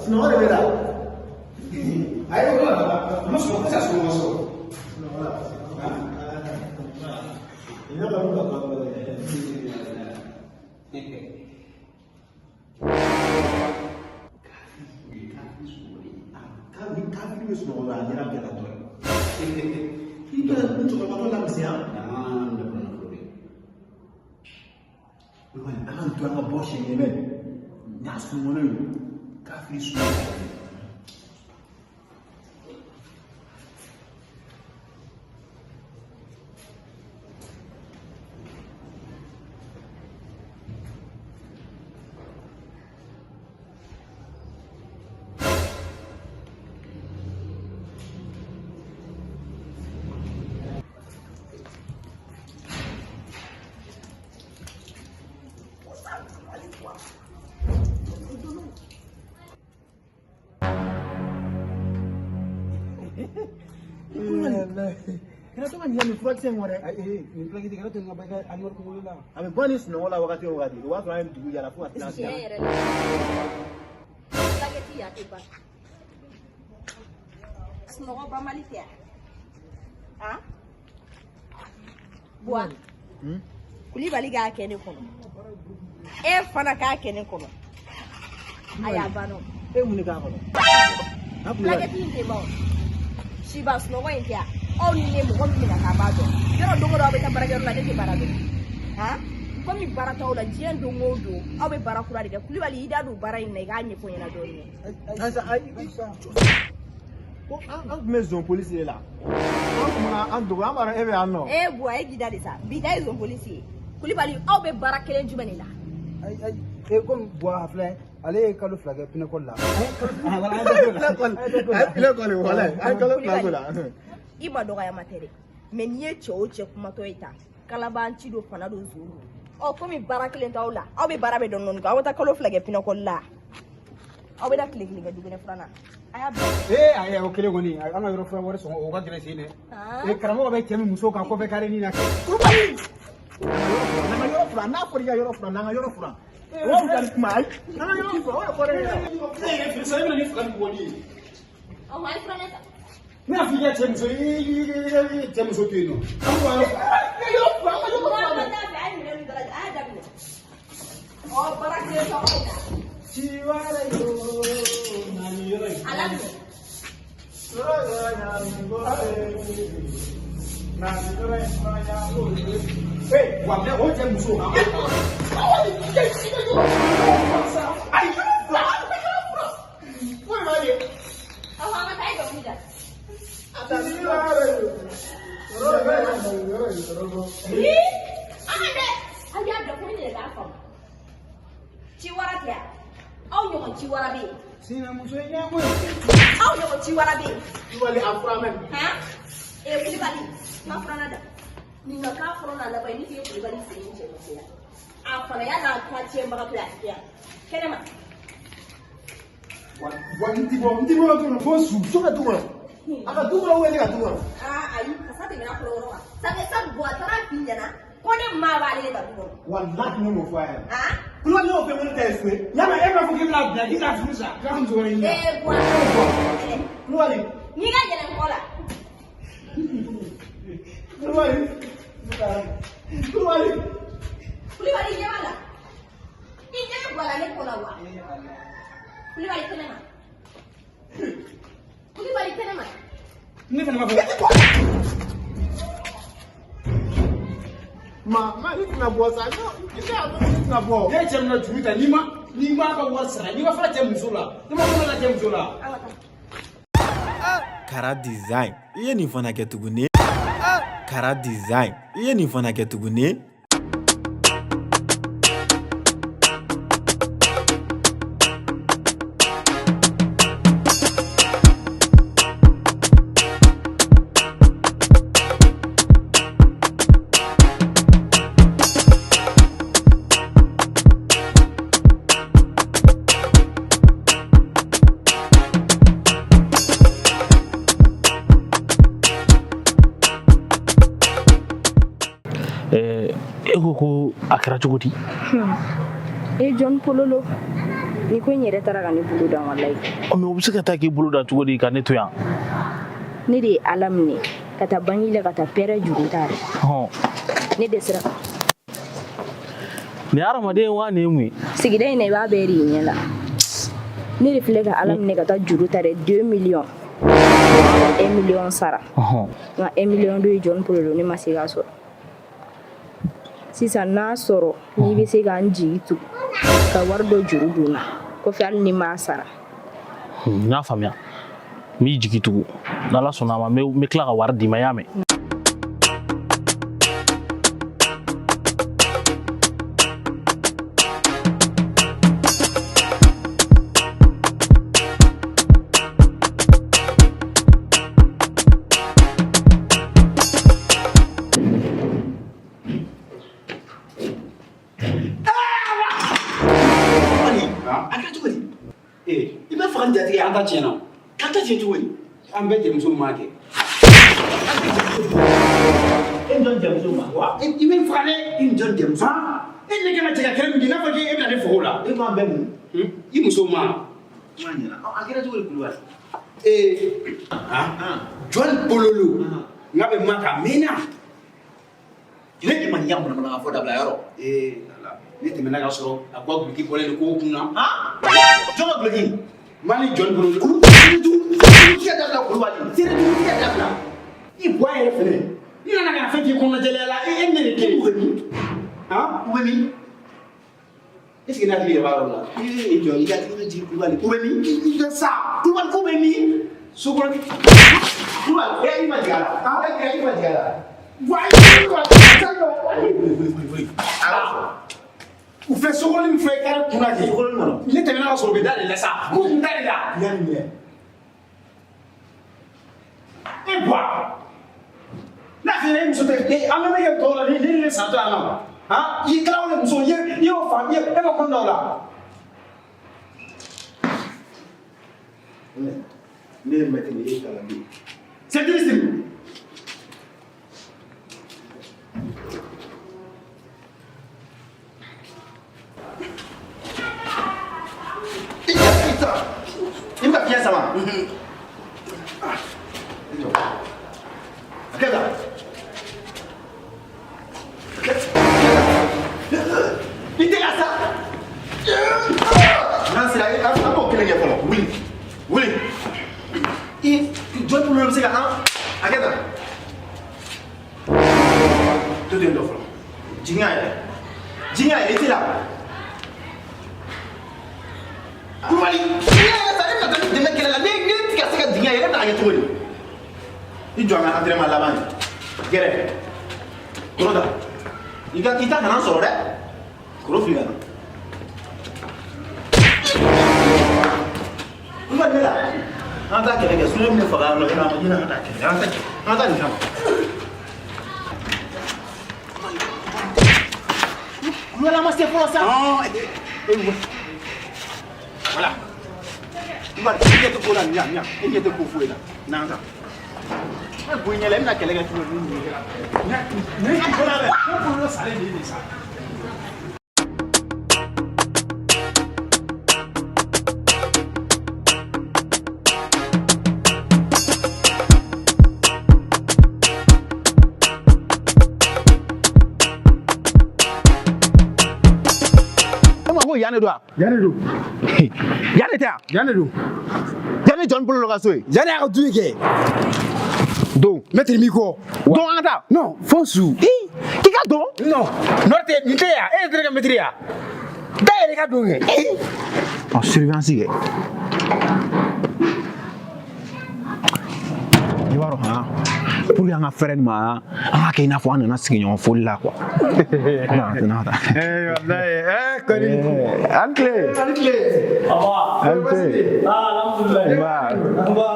G: Sunɔgɔ de bɛ na.
A: Ayi, a ma sɔn, ka sunɔgɔ sɔrɔ.
G: Ni kafiri bɛ sunɔgɔ la, a ɲɛna bɛɛ ka dɔn. I bɛ n cɛkɔrɔbatɔ lamisɛnya. Kulubali, an ka to an ka bɔ siɲɛ kelen n'a sunɔgɔlen don, kafiri sunɔgɔ. Kana to ka ɲinɛ nin furakisɛ in kɔ dɛ.
D: Nin furakisɛ kana to nin ka ba i ka alimɛri kunkolo la.
G: A bɛ bɔ nin sunɔgɔ la wagati o wagati, o b'a sɔrɔ an ye dugu yala fo ka tila.
B: Tiɲɛ yɛrɛ la. Fulakɛti a tɛ ban. Sunɔgɔ banbali tɛ yan. Han? Buwa. Kulibali k'a kɛ ne kɔnɔ. E fana k'a kɛ ne kɔnɔ. Ayi, a banna o.
G: E mun de k'a kɔnɔ?
B: Fulakɛti in tɛ ban o. Siba sunɔgɔ in tɛ yan. Aw ni ne mɔgɔ min bɛna k'a b'a dɔn. Yɔrɔ don o don aw bɛ taa baarakɛyɔrɔ la, ne tɛ baara dɔn. Han? Komi baara t'aw la, diɲɛ don o don aw bɛ baara kura de kɛ. Kulibali, i da don baara in na, i k'a ɲɛfɔ n ɲɛna dɔɔni.
G: Ayisa, ayi, ko an tun bɛ zon polisi de la. An tun bɛna an dogo, an b'a dɔn e bɛ yan nɔ.
B: E Buwa, e k'i da de sa. Bi ta ye zon polisi ye. Kulibali, aw bɛ baara kelen jumɛn de la?
D: Ayi, ayi, e komi Buwa filɛ, ale ye kalo 2 kɛ pinɛkɔli la.
G: Pinɛkɔli, walayi, an ye kalo 2 k'o la.
B: I ma dɔgɔya ma tɛ dɛ. Mɛ n'i ye cɛ o cɛ kumatɔ ye tan, kalabanci don, fana don, zon don. Ɔ, komi baara kelen t'aw la, aw bɛ baara bɛ dɔɔni dɔɔni kɛ, aw bɛ taa kalo 2 kɛ pinɛkɔli la. Aw bɛ taa tile kelen kɛ dukɛnɛ furan na. A y'a bila.
D: Ee ayi, o kelen kɔni, an ka yɔrɔ fura wari sɔngɔ o ka gɛlɛn sen dɛ. Ee, karamɔgɔ bɛ cɛ min muso kan kɔfɛ kare ni na kɛ.
G: Kulubali! N'an ka yɔrɔ furan, n'a fɔra i ka yɔrɔ furan, n'an ka yɔrɔ furan. O b'a fisa ni kuma ayi. N'an ka yɔrɔ furan, o de fɔra e ɲɛna.
A: E yɛrɛ fili sa, e bɛna ni faga ni bɔli ye.
B: Ɔ, a ye furanɛ ta.
A: Ne y'a fɔ i ka cɛ muso, i cɛ muso to yen nɔ. An b'o yɔrɔ yɔrɔ furan, an ka yɔrɔ furan.
B: N'a ma taa fɛ, a ye minɛn ninnu dalajɛ, a y'a daminɛ. Ɔ, baara kelen t'aw la.
A: Ciwara yo, na ni yɔrɔ in.
B: A laminɛ.
A: Na ni yɔrɔ in fana y'a ko ye. Ee, wa mɛ o cɛ muso. Ayi, yɔrɔ furan, an ka yɔrɔ furan. Foyi ma ye.
B: Ɔhɔn, an ka taa, e dɔnkili da.
A: Ciwara yo.
B: Ii, an ka dɛ. Aw y'a dɔn ko ne yɛrɛ b'a faamu. Ciwara tɛ yan. Aw ɲɔgɔn ciwara bɛ yen.
D: Sinamuso ɲɛko ye.
B: Aw ɲɔgɔn ciwara bɛ yen.
G: Kulubali, a fura mɛn.
B: Han? Ee, Kulibali, ma furanna da. Nin ka k'a fɔlɔ n'a laban ye, ne t'i ye Kulibali sen cɛ musoya. A fana y'a n'a ka tiɲɛbagatɔ ye, a tɛ yan. Kɛnɛma.
A: Wa n ti bɔ, n ti bɔ du kɔnɔ fo su.
G: Jɔn ka du kɔnɔ? A ka du kɔnɔ ou bien ne ka du kɔnɔ?
B: Aa, ayi, kasa tɛmɛna kɔrɔ kan. Sange sa Buwa taara f'i ɲɛna ko ne maa b'ale de ka du kɔnɔ.
G: Walahi ne m'o fɔ a ɲɛna.
B: Han?
G: Kulubali, ne y'o fɛ ko ne ta ye su ye.
A: Yala e b'a fɔ k'i bɛna bila k'i k'a furu sa, k'a ka muso wɛrɛ ɲini.
B: Ee, Buwa.
G: Kulubali.
B: N'i ka yɛlɛ n kɔ la.
G: Kulubali. Kulubali.
B: Kulibali, ɲɛ b'a la. I ɲɛ bɛ Buwa la ne kɔ la wa? Kulibali, kɛnɛma. Kulibali, kɛnɛma.
A: Ne fana b'a fɔ.
G: Ma, ma, ne tɛna bɔ sa. Ne tɛna bɔ.
A: Ne ye cɛ min na juru ta, n'i ma ka wari sara, n'i ma fara cɛ muso la, n'i ma fara cɛ muso la.
B: An ka taa.
G: Kara Design, i ye nin fana kɛ tuguni. Kara Design, i ye nin fana kɛ tuguni.
C: E ko ko a kɛra cogo di?
B: E John Pololo, ni ko in yɛrɛ taara ka ne bolo dan walayi.
C: Mais o bɛ se ka taa k'i bolo dan cogo di ka ne to yan?
B: Ne de ye Ala minɛ ka taa banki la ka taa pɛrɛ juru ta dɛ. Ne dɛsɛra.
C: Nin ye hadamaden wa nin ye mun ye?
B: Sigida in na i b'a bɛɛ de ye ɲɛ la. Ne de filɛ ka Ala minɛ ka taa juru ta dɛ 2 millions. 1 million sara. Nka 1 million dɔ ye John Pololo ne ma se k'a sɔrɔ. Sisan n'a sɔrɔ n'i bɛ se ka n jigi tugu ka wari dɔ juru don n na kɔfɛ hali ni n m'a sara.
C: N y'a faamuya, n b'i jigi tugu, n'Ala sɔnna a ma n bɛ tila ka wari d'i ma, i y'a mɛn.
D: A kɛra cogo di? I bɛ faga ni jatigɛ
A: an ta tiɲɛna.
D: K'an ta tiɲɛ cogo di?
A: An bɛɛ jɛmuso maa kɛ.
D: E ni jɔn jɛmuso ma?
A: Wa i bɛ n faga dɛ.
D: I ni jɔn jɛmuso?
A: E ni ne kan ka jɛ ka kɛlɛ min kɛ, n'a fɔra k'e bɛna ne faga o la.
D: E ko an bɛɛ mun?
A: I muso ma.
D: Kuma ɲɛna. A kɛra cogo di Kulubali?
A: John Pololo, n k'a bɛ ma k'a mɛnna.
D: Ne ma nin ya manamana fɔ dabila yɔrɔ.
A: Ala, ne tɛmɛna ka sɔrɔ a ko duloki bɔlen don kogo kun na.
D: Jɔn ka duloki?
A: Ma ni John Pololo.
D: Seere dabila Kulubali. Seere tigɛ dabila.
A: I bɔ a yɛrɛ fɛnɛ. N nana ka na fɛn k'i kɔnɔnajɛlenya la, e ne de kelen.
D: U bɛ min?
A: Han?
D: U bɛ min? Est-ce que ne hakili yɛrɛ b'a yɔrɔ la? E jɔ i ka tigi bɛ jigin Kulubali. U bɛ min?
A: I jɔ sa.
D: Kulubali k'u bɛ min?
A: So kɔnɔ.
D: Kulubali, e i ma jigin a la. E i ma jigin a la.
A: U filɛ sokɔnɔ min filɛ kari kunna kɛ. Ne tɛmɛna ka sɔrɔ u bɛ da de la sa. K'u kun da de la.
D: I y'a minɛ.
A: E bɔ. N'a f'i ɲɛna e muso tɛ an bɛ min kɛ tɔw la ni ne santɔ yan nɔ. Han i Tarawele muso i y'o faamu e ma kɔnɔ da o la.
D: Ne ye mɛtiri ye, e ye kalanden.
A: C'est triste.
D: I bɛ ka fiɲɛ sama. A kɛ tan. I tɛ ka sa. N'an sera an b'o kelen kɛ fɔlɔ. Wuli. Wuli. I jɔn bolo bɛ se ka an a kɛ tan. To ten dɔ fɔlɔ. Jigin a yɛrɛ. Jigin a yɛrɛ i tɛ la. Kulubali, n'i y'a ye sa e bɛna taa ni dɛmɛ kɛlɛ la, ne tɛ ka se ka jigin a yɛrɛ, e bɛna kɛ cogo di? I jɔ an ka entraînement laban ye. Gɛrɛ. Kɔrɔ ta. I ka i ta kana sɔrɔ dɛ. Kɔrɔ fili ka na. Kulubali ne la. An ka taa kɛlɛ kɛ, sinon e bɛ ne faga yan nɔ, e n'a ma ɲinɛ an ka taa kɛlɛ kɛ. An ka taa an ka taa nin kama. Kulubali an ma se fɔlɔ sa.
A: Voilà. Kulubali, i ɲɛ tɛ ko la ɲa ɲa, e ɲɛ tɛ ko foyi la. N'an ta.
D: E bo i ɲɛ la, e bɛna kɛlɛ kɛ cogo di ni nin kɛra?
A: Ne ne bolo salen de ye nin sa.
C: E ma ko yan de don wa?
A: Yan de don.
C: Yan de tɛ wa?
A: Yan de don.
C: Yan de John Pololo ka so ye.
A: Yan de y'a ka du ye kɛ.
C: Don.
A: Mɛtiri m'i kɔ.
C: Don an ka taa.
A: Non, fo su.
C: K'i ka don.
A: Non, n'o tɛ nin tɛ yan, e yɛrɛ tɛ ne ka mɛtiri yan. Da yɛrɛ ka don kɛ.
C: Ɔ surveillance kɛ. B'a dɔn han, pour que an ka fɛrɛ nin ma, an ka kɛ i n'a fɔ an nana sigiɲɔgɔn foli la quoi. Na na.
A: Eh wallahi, eh kɔni.
C: An tile.
A: An tile.
C: An tile.
A: Alhamdulillah.
C: Nba.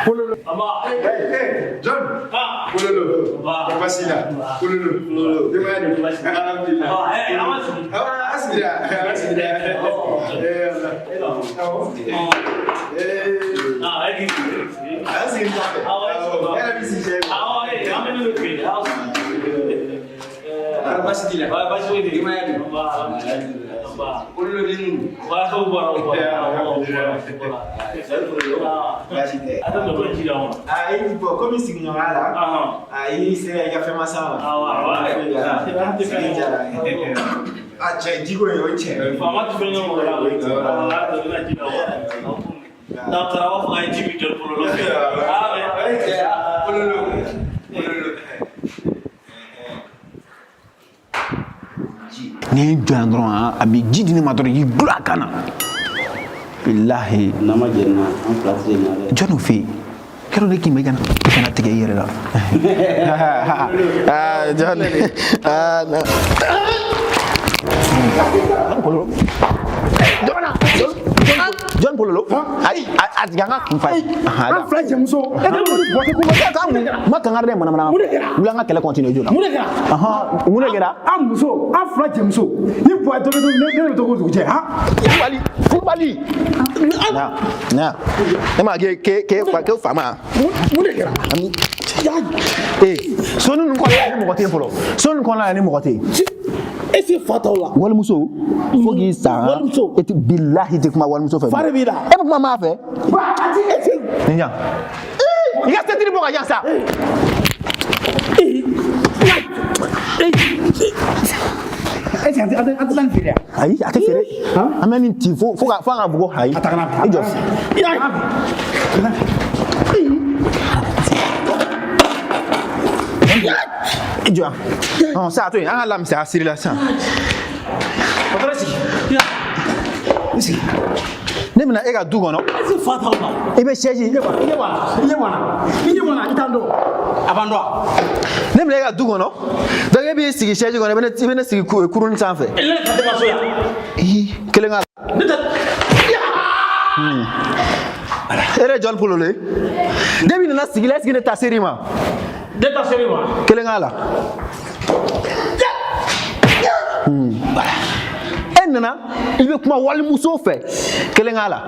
A: Pololo. Eh, John. Pololo. Basi la. Pololo. Denbaya dun? Alhamdulillah. Ah, an sigira. An sigira. Eh, Allah. Awɔ. Eh. An sigi ɲɔgɔn fɛ. Awɔ. E yɛrɛ b'i sigi cɛ. Ah, basi t'i la. Denbaya dun? Alhamdulillah. Pololo den ninnu. Baasi tɛ. Ah, i bɔn komi sigiɲɔgɔnya la, a i sera i ka fɛn ma s'a ma. Sigi diyara. A cɛ jiko in o ye tiɲɛ ye. O ye tiɲɛ ye. Pololo. Pololo.
C: Ni n jɔ yan dɔrɔn a bɛ ji di ne ma dɔrɔn, y'i gulon a kan na. Bilahi.
H: N'a ma jɛn na, an fila tɛ se nin na dɛ.
C: Jɔn y'o f'i ye? Yɔrɔ ne k'i ma i kana tigɛ i yɛrɛ la. Aa Jɔn. Aa na. Jɔn Pololo. Ayi, a tigɛ an ka kun fa ye.
A: An fila jɛmuso. E tɛ mun bɔtɛ ko
C: Ma kangari dɛ manamana.
A: Mun de kɛra?
C: Wuli an ka kɛlɛ continuer joona.
A: Mun de kɛra?
C: Mun de kɛra?
A: An muso, an fila jɛmuso. Ni bɔ dɔ bɛ to ne ne bɛ to k'o dugu cɛ han.
C: Kulubali, Kulubali. Na, na. Ne ma k'e k'e k'e fa k'e fa ma.
A: Mun de kɛra?
C: Ee, so ninnu kɔnɔna la ni mɔgɔ tɛ yen fɔlɔ. So ninnu kɔnɔna la ni mɔgɔ tɛ yen.
A: Est ce que fa t'aw la?
C: Walimuso, fo k'i sa.
A: Walimuso.
C: E tɛ bilahi tɛ kuma walimuso fɛ.
A: Fa de b'i la.
C: E bɛ kuma maa fɛ.
A: Est ce que.
C: Nin yan. I ka sɛtiri bɔ ka yan sa.
A: Est ce que an tɛ taa nin feere yan?
C: Ayi, a tɛ feere. An bɛ nin ci fo fo ka fo an ka fɔ ko ayi.
A: A ta ka na.
C: I jɔ. I jɔ. Ɔn sa a to yen, an ka lamisɛnya siri la sisan.
A: Patɔrɔn sigi. I sigi.
C: Ne bɛna e ka du kɔnɔ.
A: Est ce que fa t'aw la?
C: I bɛ siège.
A: I ɲɛ b'a la, i ɲɛ b'a la, i ɲɛ b'a la, i t'an dɔn. A b'an dɔn.
C: Ne bɛna e ka du kɔnɔ. Donc e b'i sigi siège kɔnɔ, i bɛ ne sigi kurun sanfɛ.
A: Ne ta tɛ ma so yan.
C: Ii, kelen k'a la.
A: Ne tɛ.
C: E yɛrɛ Jɔn Pololo ye. Depuis nana sigi la, est ce que ne ta ser'i ma?
A: Ne ta ser'i ma.
C: Kelen k'a la. E nana, i bɛ kuma walimuso fɛ. Kelen k'a la.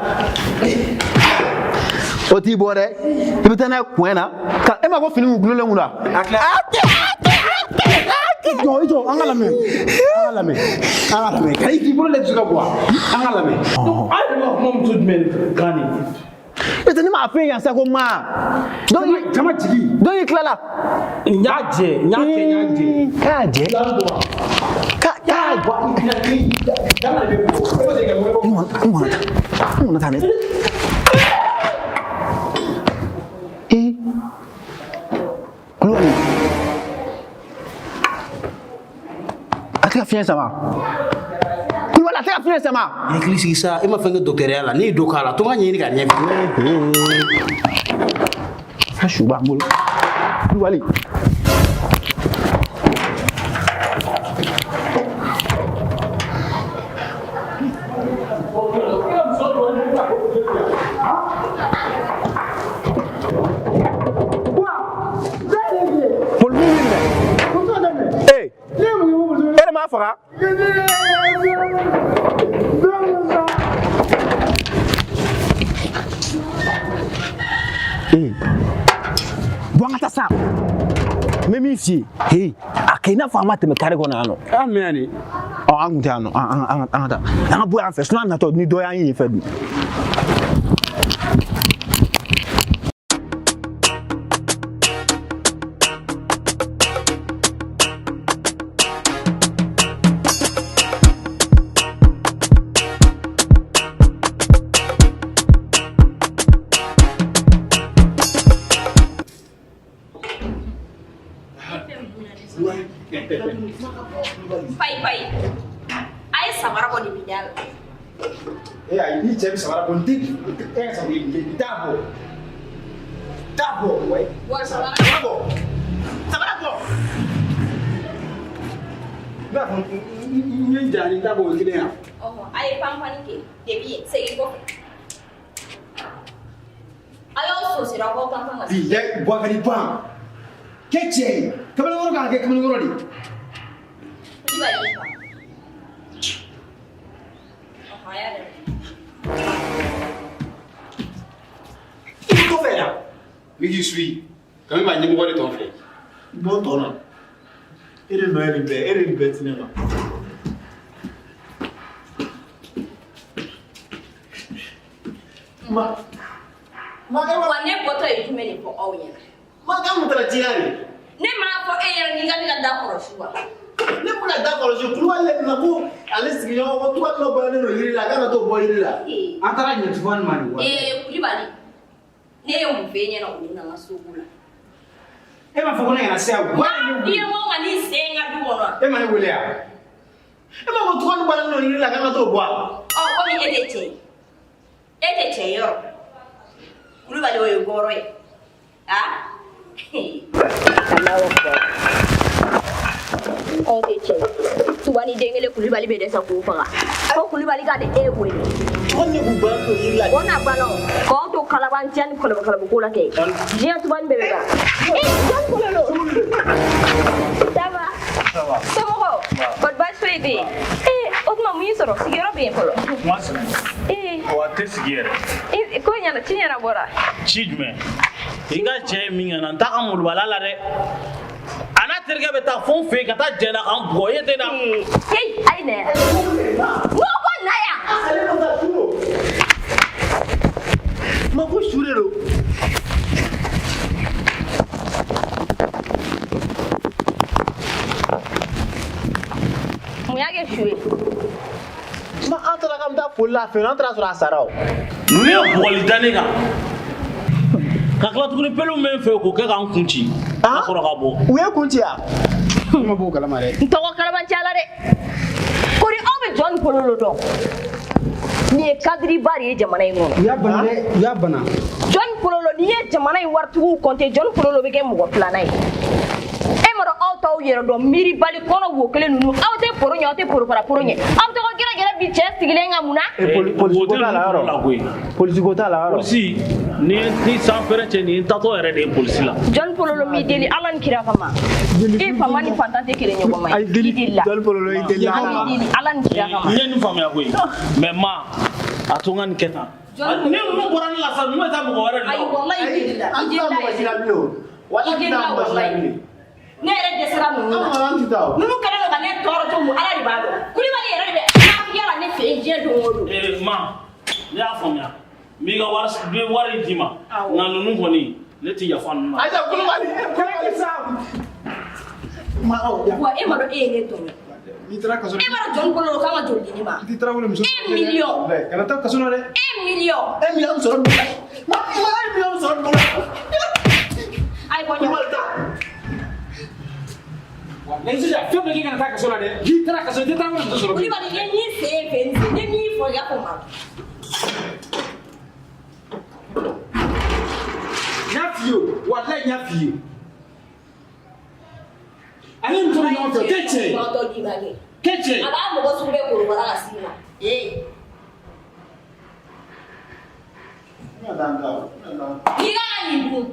C: O t'i bɔ dɛ. I bɛ taa n'a ye coin na. Ka e ma ko fini kun gulonnen kun na.
A: A tila. I jɔ, i jɔ, an ka lamɛn. An ka lamɛn. An ka lamɛn. Ka i k'i bolo lajɛ ka bɔ a. An ka lamɛn. Donc an yɛrɛ bɛ ka kuma muso jumɛn kan nin?
C: E tɛ ne m'a f'e yan sa ko ma. Donc
A: Jama jigi.
C: Donc i tilala.
A: N y'a jɛ, n y'a kɛ, n y'a jɛ.
C: K'a jɛ. K'a jɛ. N kɔnɔ ta. N kɔnɔ ta ne. Ee. Kulubali. A tɛ ka fiɲɛ sama. Kulubali a tɛ ka fiɲɛ sama.
H: I hakili sigi sa, e ma fɛn kɛ dɔgɔtɔrɔya la, ne ye dɔ k'a la, to n ka ɲɛɲini k'a ɲɛf'i ye.
C: A su b'an bolo. Kulubali. Polisiw b'i minɛ. Ee, e de m'a faga. Ee, bɔ an ka taa sa. N bɛ min f'i ye, he, a kɛ i n'a fɔ an ma tɛmɛ kare kɔnɔ yan nɔ.
A: An mɛn yan de.
C: Ɔ, an kun tɛ yan nɔ, an ka taa. An ka bɔ yan fɛ, sinon an natɔ ni dɔ y'an ye yen fɛ dun.
B: Payi payi. A ye samara bɔ nin bi da la.
A: E ayi, ni cɛ bɛ samara bɔ, n tɛ e ka samara n t'a bɔ.
D: Taa bɔ wayi.
B: Wa sabara.
D: Sabara bɔ. Sabara bɔ.
A: N b'a fɔ n ye n ja ni n ta bɔ o ye kelen ye wa?
B: Ɔhɔn, a ye panpanni kɛ depuis yen segin kɔfɛ. A y'aw sosira aw k'aw panpan ka
A: Bi dɛ Bubakari ban. Kɛ cɛ ye. Kamalenkɔrɔ kan ka kɛ kamalenkɔrɔ de ye.
B: Kulibali y'i pan. Ɔhɔn, a y'a daminɛ.
A: I bɛ kɔfɛ yan. N k'i suit. Kami b'a ɲɛmɔgɔ de tɔ filɛ.
D: Bɔ n tɔ la. E de nɔ ye nin bɛɛ e de ye nin bɛɛ ti ne ma. Ma. Ma e
B: Wa ne bɔtɔ ye jumɛn de fɔ aw ɲɛna?
D: Ma k'an kun taara ci la de.
B: Ne m'a fɔ e ɲɛna k'i ka ne ka da kɔlɔsi wa?
D: Ne bɛna da kɔlɔsi Kulubali de nana ko ale sigiɲɔgɔn ko tubali dɔ bɔlen don yiri la k'a ka t'o bɔ yiri la.
A: An taara ɲɛ tubali ma de wa?
B: Ee Kulibali, ne ye mun f'e ɲɛna o nana soko la?
A: E m'a fɔ ko ne kana se yan. Wa
B: I ye ko ka n'i sen n ka du kɔnɔ wa?
A: E ma ne wele yan.
D: E m'a fɔ tubali bɔlen don yiri la k'an ka t'o bɔ wa?
B: Ɔ komi e tɛ cɛ ye, e tɛ cɛ ye yɔrɔ. Kulibali o ye wɔɔrɔ ye. Ah? Alahu akibaru. Aw tɛ cɛ ye. Tubani den kelen Kulibali bɛ dɛsɛ k'o faga. Ko Kulibali ka e wele.
D: Tubali de kun bɔlen don yiri la.
B: O n'a banna o. K'aw to kalabanciya ni kɔlɔbɔ kɔlɔbɔ la kɛ. Diɲɛ tubani bɛɛ bɛ ban. Ee Jɔn Kololo. Ça va?
F: Ça va.
B: Somɔgɔw? Kɔri baasi foyi tɛ yen? Ee o tuma mun y'i sɔrɔ? Sigiyɔrɔ bɛ yen fɔlɔ.
F: Kuma sigi.
B: Ee
F: Wa a tɛ sigi yɛrɛ.
B: ko ɲɛna ci ɲɛnabɔra.
H: Ci jumɛn? I ka cɛ ye min kɛ n na n t'a ka molobaliya la dɛ. A n'a terikɛ bɛ taa fo n fɛ yen ka taa jɛn na ka n bugɔ e tɛ na.
B: Heyi a ye na yan. N ko ko na yan.
D: Ma ko su de don.
B: Mun y'a kɛ su ye?
D: Ma an taara k'an bɛ taa foli la a fɛ yen an taara sɔrɔ a sara o.
H: Ninnu ye bugɔli da ne kan. Ka tila tuguni pelu min bɛ n fɛ k'o kɛ k'an kun ci. Ka sɔrɔ ka bɔ.
D: U ye kun ci wa?
A: Ne ma bɔ o kalama dɛ.
B: N tɔgɔ kalabanciya la dɛ. Kori aw bɛ Jɔn Kololo dɔn. Nin ye kadiriba de ye jamana in kɔnɔ.
A: U y'a bana dɛ, u y'a bana.
B: Jɔn Kololo n'i ye jamana in waritigiw kɔnte Jɔn Kololo bɛ kɛ mɔgɔ filanan ye. E ma dɔn aw t'aw yɛrɛ dɔn miiribali kɔnɔ wo kelen ninnu aw tɛ poro ɲɛ aw tɛ poro fara poro ɲɛ aw bɛ tɔgɔ gɛrɛgɛrɛ bi cɛ sigilen kan mun na.
D: Polisi ko t'a la yɔrɔ. Polisi ko t'a la yɔrɔ.
H: Polisi ni ni sanfɛrɛ cɛ nin tatɔ yɛrɛ de ye polisi la.
B: Jɔn Kololo m'i deli Ala ni kira kama. E faama ni fantan tɛ kelen ɲɔgɔn ma ye. I deli la.
D: Jɔn Kololo i deli la.
B: Ala m'i deli Ala ni kira kama.
H: N ye nin faamuya koyi mais ma a to n ka nin kɛ tan. Ni ninnu bɔra ne la sisan ninnu bɛ taa mɔgɔ wɛrɛ de la.
B: Ayi walayi i deli la.
D: An
B: I
D: tɛ
B: deli
D: taa
B: la
D: mɔgɔ si la bilen o. Walayi
B: I
D: an tɛ
B: deli
D: taa
B: la
D: mɔgɔ si la
B: walayi.
D: bilen.
B: Ne yɛrɛ dɛsɛra ninnu na.
D: An tɛ taa o.
B: Ninnu kɛlen don ka ne tɔɔrɔ cogo min Ala de b'a dɔn. Kulibali yɛrɛ de bɛ nafigiya la ne fɛ yen diɲɛ don o don.
H: Ee ma ne y'a faamuya n b'i ka wari n bɛ wari in d'i ma nka ninnu kɔni ne tɛ yafa ninnu ma.
D: Ayi Kulubali Kulubali sa. Ma aw.
B: Wa e ma dɔn e ye ne tɔɲɔ.
A: N'i taara kaso
B: E ma dɔn Jɔn Kololo k'an ka joli di ne ma.
A: I tɛ tarawele muso.
B: 1 million.
A: Kana taa kaso la dɛ.
B: 1 million.
D: 1 million sɔrɔ nin bolo. Ma ma 1 million sɔrɔ nin bolo.
B: Ayi bɔ ɲɔgɔn.
D: Kulubali ta.
A: Wa sisan fɛn bɛɛ k'i kana taa kaso la dɛ. N'i taara kaso i tɛ tarawele muso sɔrɔ bilen.
B: Kulibali n ye min sen fɛ n sen ne min fɔ i y'a fɔ ma.
A: N y'a f'i ye o walayi n y'a f'i ye. Ani muso bɛ ɲɔgɔn fɛ o tɛ tiɲɛ ye.
B: Kɔrɔtɔ d'i ma kɛ.
A: Tɛ tiɲɛ ye.
B: A b'a mɔgɔ sugu bɛɛ korobara ka s'i ma. Ee.
D: N bɛna taa n da o. N bɛna taa n da.
B: N'i ka ka nin dun.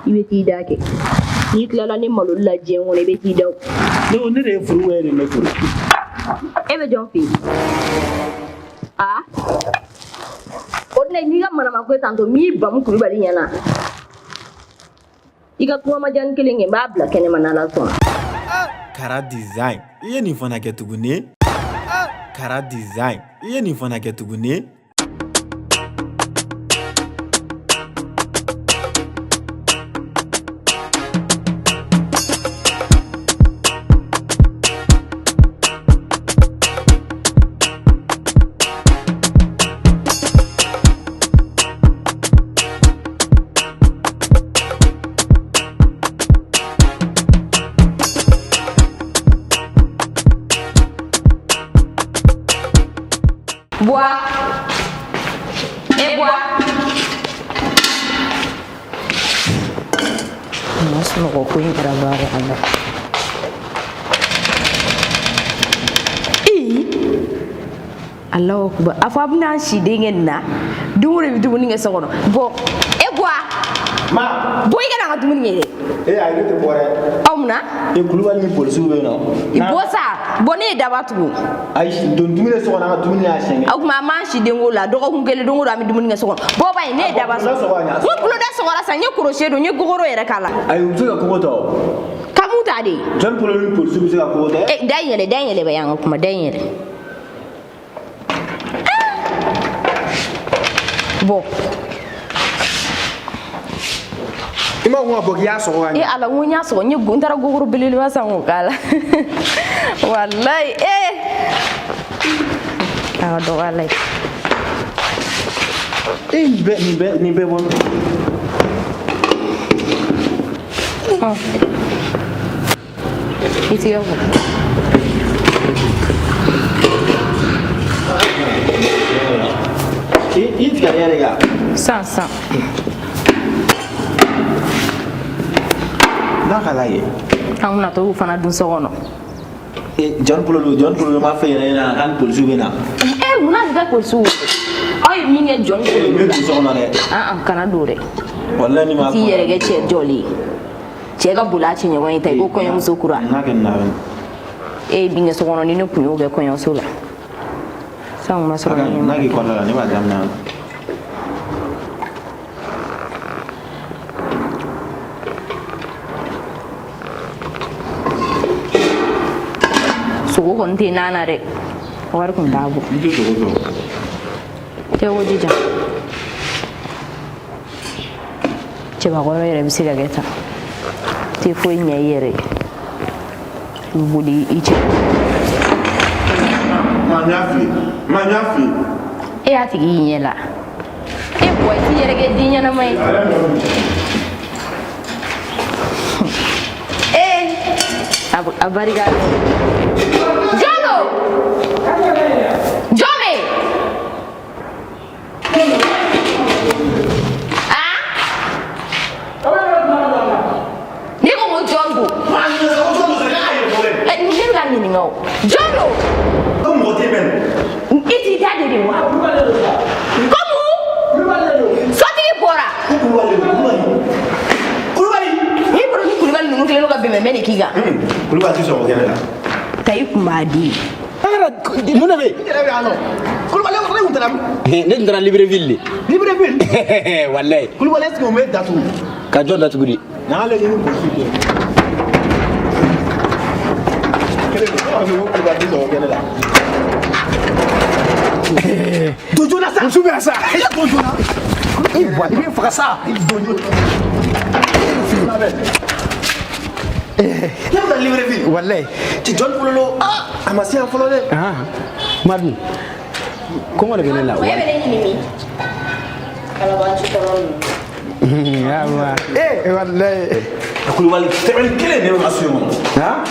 B: I bɛ t'i da kɛ. N'i tilala ne maloli la diɲɛ kɔnɔ i bɛ t'i da o.
H: Ne ko ne de ye furu e de ne furu.
B: E bɛ jɔn fɛ yen? Aa? O de la n'i ka manamako ye tantɔ n b'i bamu Kulibali ɲɛna. I ka kuma majani kelen kɛ n b'a bila kɛnɛma n'Ala sɔnna.
G: Kara design i ye nin fana kɛ tuguni. Kara design i ye nin fana kɛ tuguni.
B: Buwa. E bɔ.
I: Ma sunɔgɔ ko in kɛra baara ye ala.
B: Ee Alahu akubar, a fɔ a bɛna an siden kɛ nin na, don o don i bɛ dumuni kɛ so kɔnɔ. Bɔ, e bɔ a.
D: Ma.
B: Bɔ i ka na an ka dumuni kɛ dɛ.
D: E ayi, ne tɛ bɔ dɛ.
B: Aw mun na?
D: E Kulubali ni polisiw bɛ yen nɔ.
B: Bɔ sa, bɔ ne ye daba tugu.
D: Ayi, don dumuni so kɔnɔ, an ka dumuni y'a siɲɛ kɛ.
B: O tuma an m'an siden ko la, dɔgɔkun kelen don o don an bɛ dumuni kɛ so kɔnɔ. Bɔ ba in, ne ye daba
D: sɔgɔ.
B: N ko buloda sɔgɔra sa, n ye crochet don, n ye gogoro yɛrɛ k'a la.
D: Ayi, u bɛ se ka kogo ta o.
B: Ka mun ta de?
D: Jɔn polo ni polisiw bɛ se ka kogo ta.
B: E da in yɛlɛ, da in yɛlɛ ba yan ka kuma, da in yɛlɛ. Bɔ.
D: I ma ko ka bɔ k'i y'a sɔgɔ ka ɲɛ.
B: E Ala, n ko n y'a sɔgɔ, n ye n taara gogoro belebeleba san k'o k'a la. Walayi ee. A ka dɔgɔ Ala ye.
D: E nin bɛɛ nin bɛɛ nin bɛɛ bɔ.
B: I tigɛ ko.
D: I tigɛ yɛrɛ kan.
I: San san.
D: N'a ka lajɛ.
I: An bɛna t'olu fana dun so kɔnɔ.
D: E Jɔn Polo Jɔn Polo m'a fɛ yɛrɛ ɲɛna k'an ni polisiw bɛ na.
B: E munna a tɛ taa polisiw wele? Aw ye min kɛ Jɔn Polo
D: la. Ne don so kɔnɔ dɛ.
B: An kana don dɛ.
D: Walayi ni ma.
B: I t'i yɛrɛ kɛ cɛ jɔlen ye. Cɛ ka boli a cɛɲɔgɔn ye ta i ko kɔɲɔmuso kura.
D: N'a kɛ nin na.
B: E ye min kɛ so kɔnɔ ni ne kun y'o kɛ kɔɲɔso la. San kun ma sɔrɔ ka
D: N'a k'i kɔnɔna la ne b'a daminɛ.
B: Sogo kɔni tɛ nan na dɛ, wari kun t'a bɔ.
D: N tɛ sogo sɔrɔ.
B: Cɛ ko jija. Cɛbakɔrɔ yɛrɛ bɛ se ka kɛ tan. Tɛ foyi ɲɛ i yɛrɛ ye. I bɛ boli i cɛ.
D: Ma n y'a f'i ye, ma n y'a f'i ye.
B: E y'a tigi y'i ɲɛ la. E bɔ i t'i yɛrɛ kɛ den ɲɛnama ye. Ee a barika. Jɔn don? Jɔn bɛ yen? Aa? Ne ko ko jɔn don? Ne bɛ ka ɲininka o. Jɔn don?
D: Ko mɔgɔ tɛ bɛn.
B: I t'i da de wa? Ko mun? Sotigi bɔra.
D: Kulubali.
B: N'i bolo ni Kulubali ninnu kɛlen don ka bɛnbɛnbɛn de k'i kan.
D: Kulubali tɛ sɔn o kɛ ne la.
B: Ta i kun b'a di.
C: Mun de bɛ yen?
D: I yɛrɛ bɛ yan nɔ. Kulubali ne kun taara min?
C: Ne tun taara Libreville de.
D: Libreville?
C: Walayi.
D: Kulubali est-ce que o m'e datugu?
C: Ka jɔn datugu de?
D: N'ale ni polisi cɛ. Kelen don, ne b'a fɔ ko Kulubali tɛ sɔn o kɛ ne la. Don joona sa.
A: Muso bɛ yan sa. E don joona. I bɔ i bɛ faga sa. I don joona.
D: Ne bɛ taa Libreville.
A: Walayi.
D: Cɛ Jɔn Polo a ma se yan fɔlɔ dɛ.
C: Madu, kɔngɔ de bɛ ne la.
B: E bɛ ne ɲini min? Kalabanci kɔrɔ ninnu.
A: Awa. Ee walayi.
D: Kulubali semaine kelen ne bɛ ka so in kɔnɔ.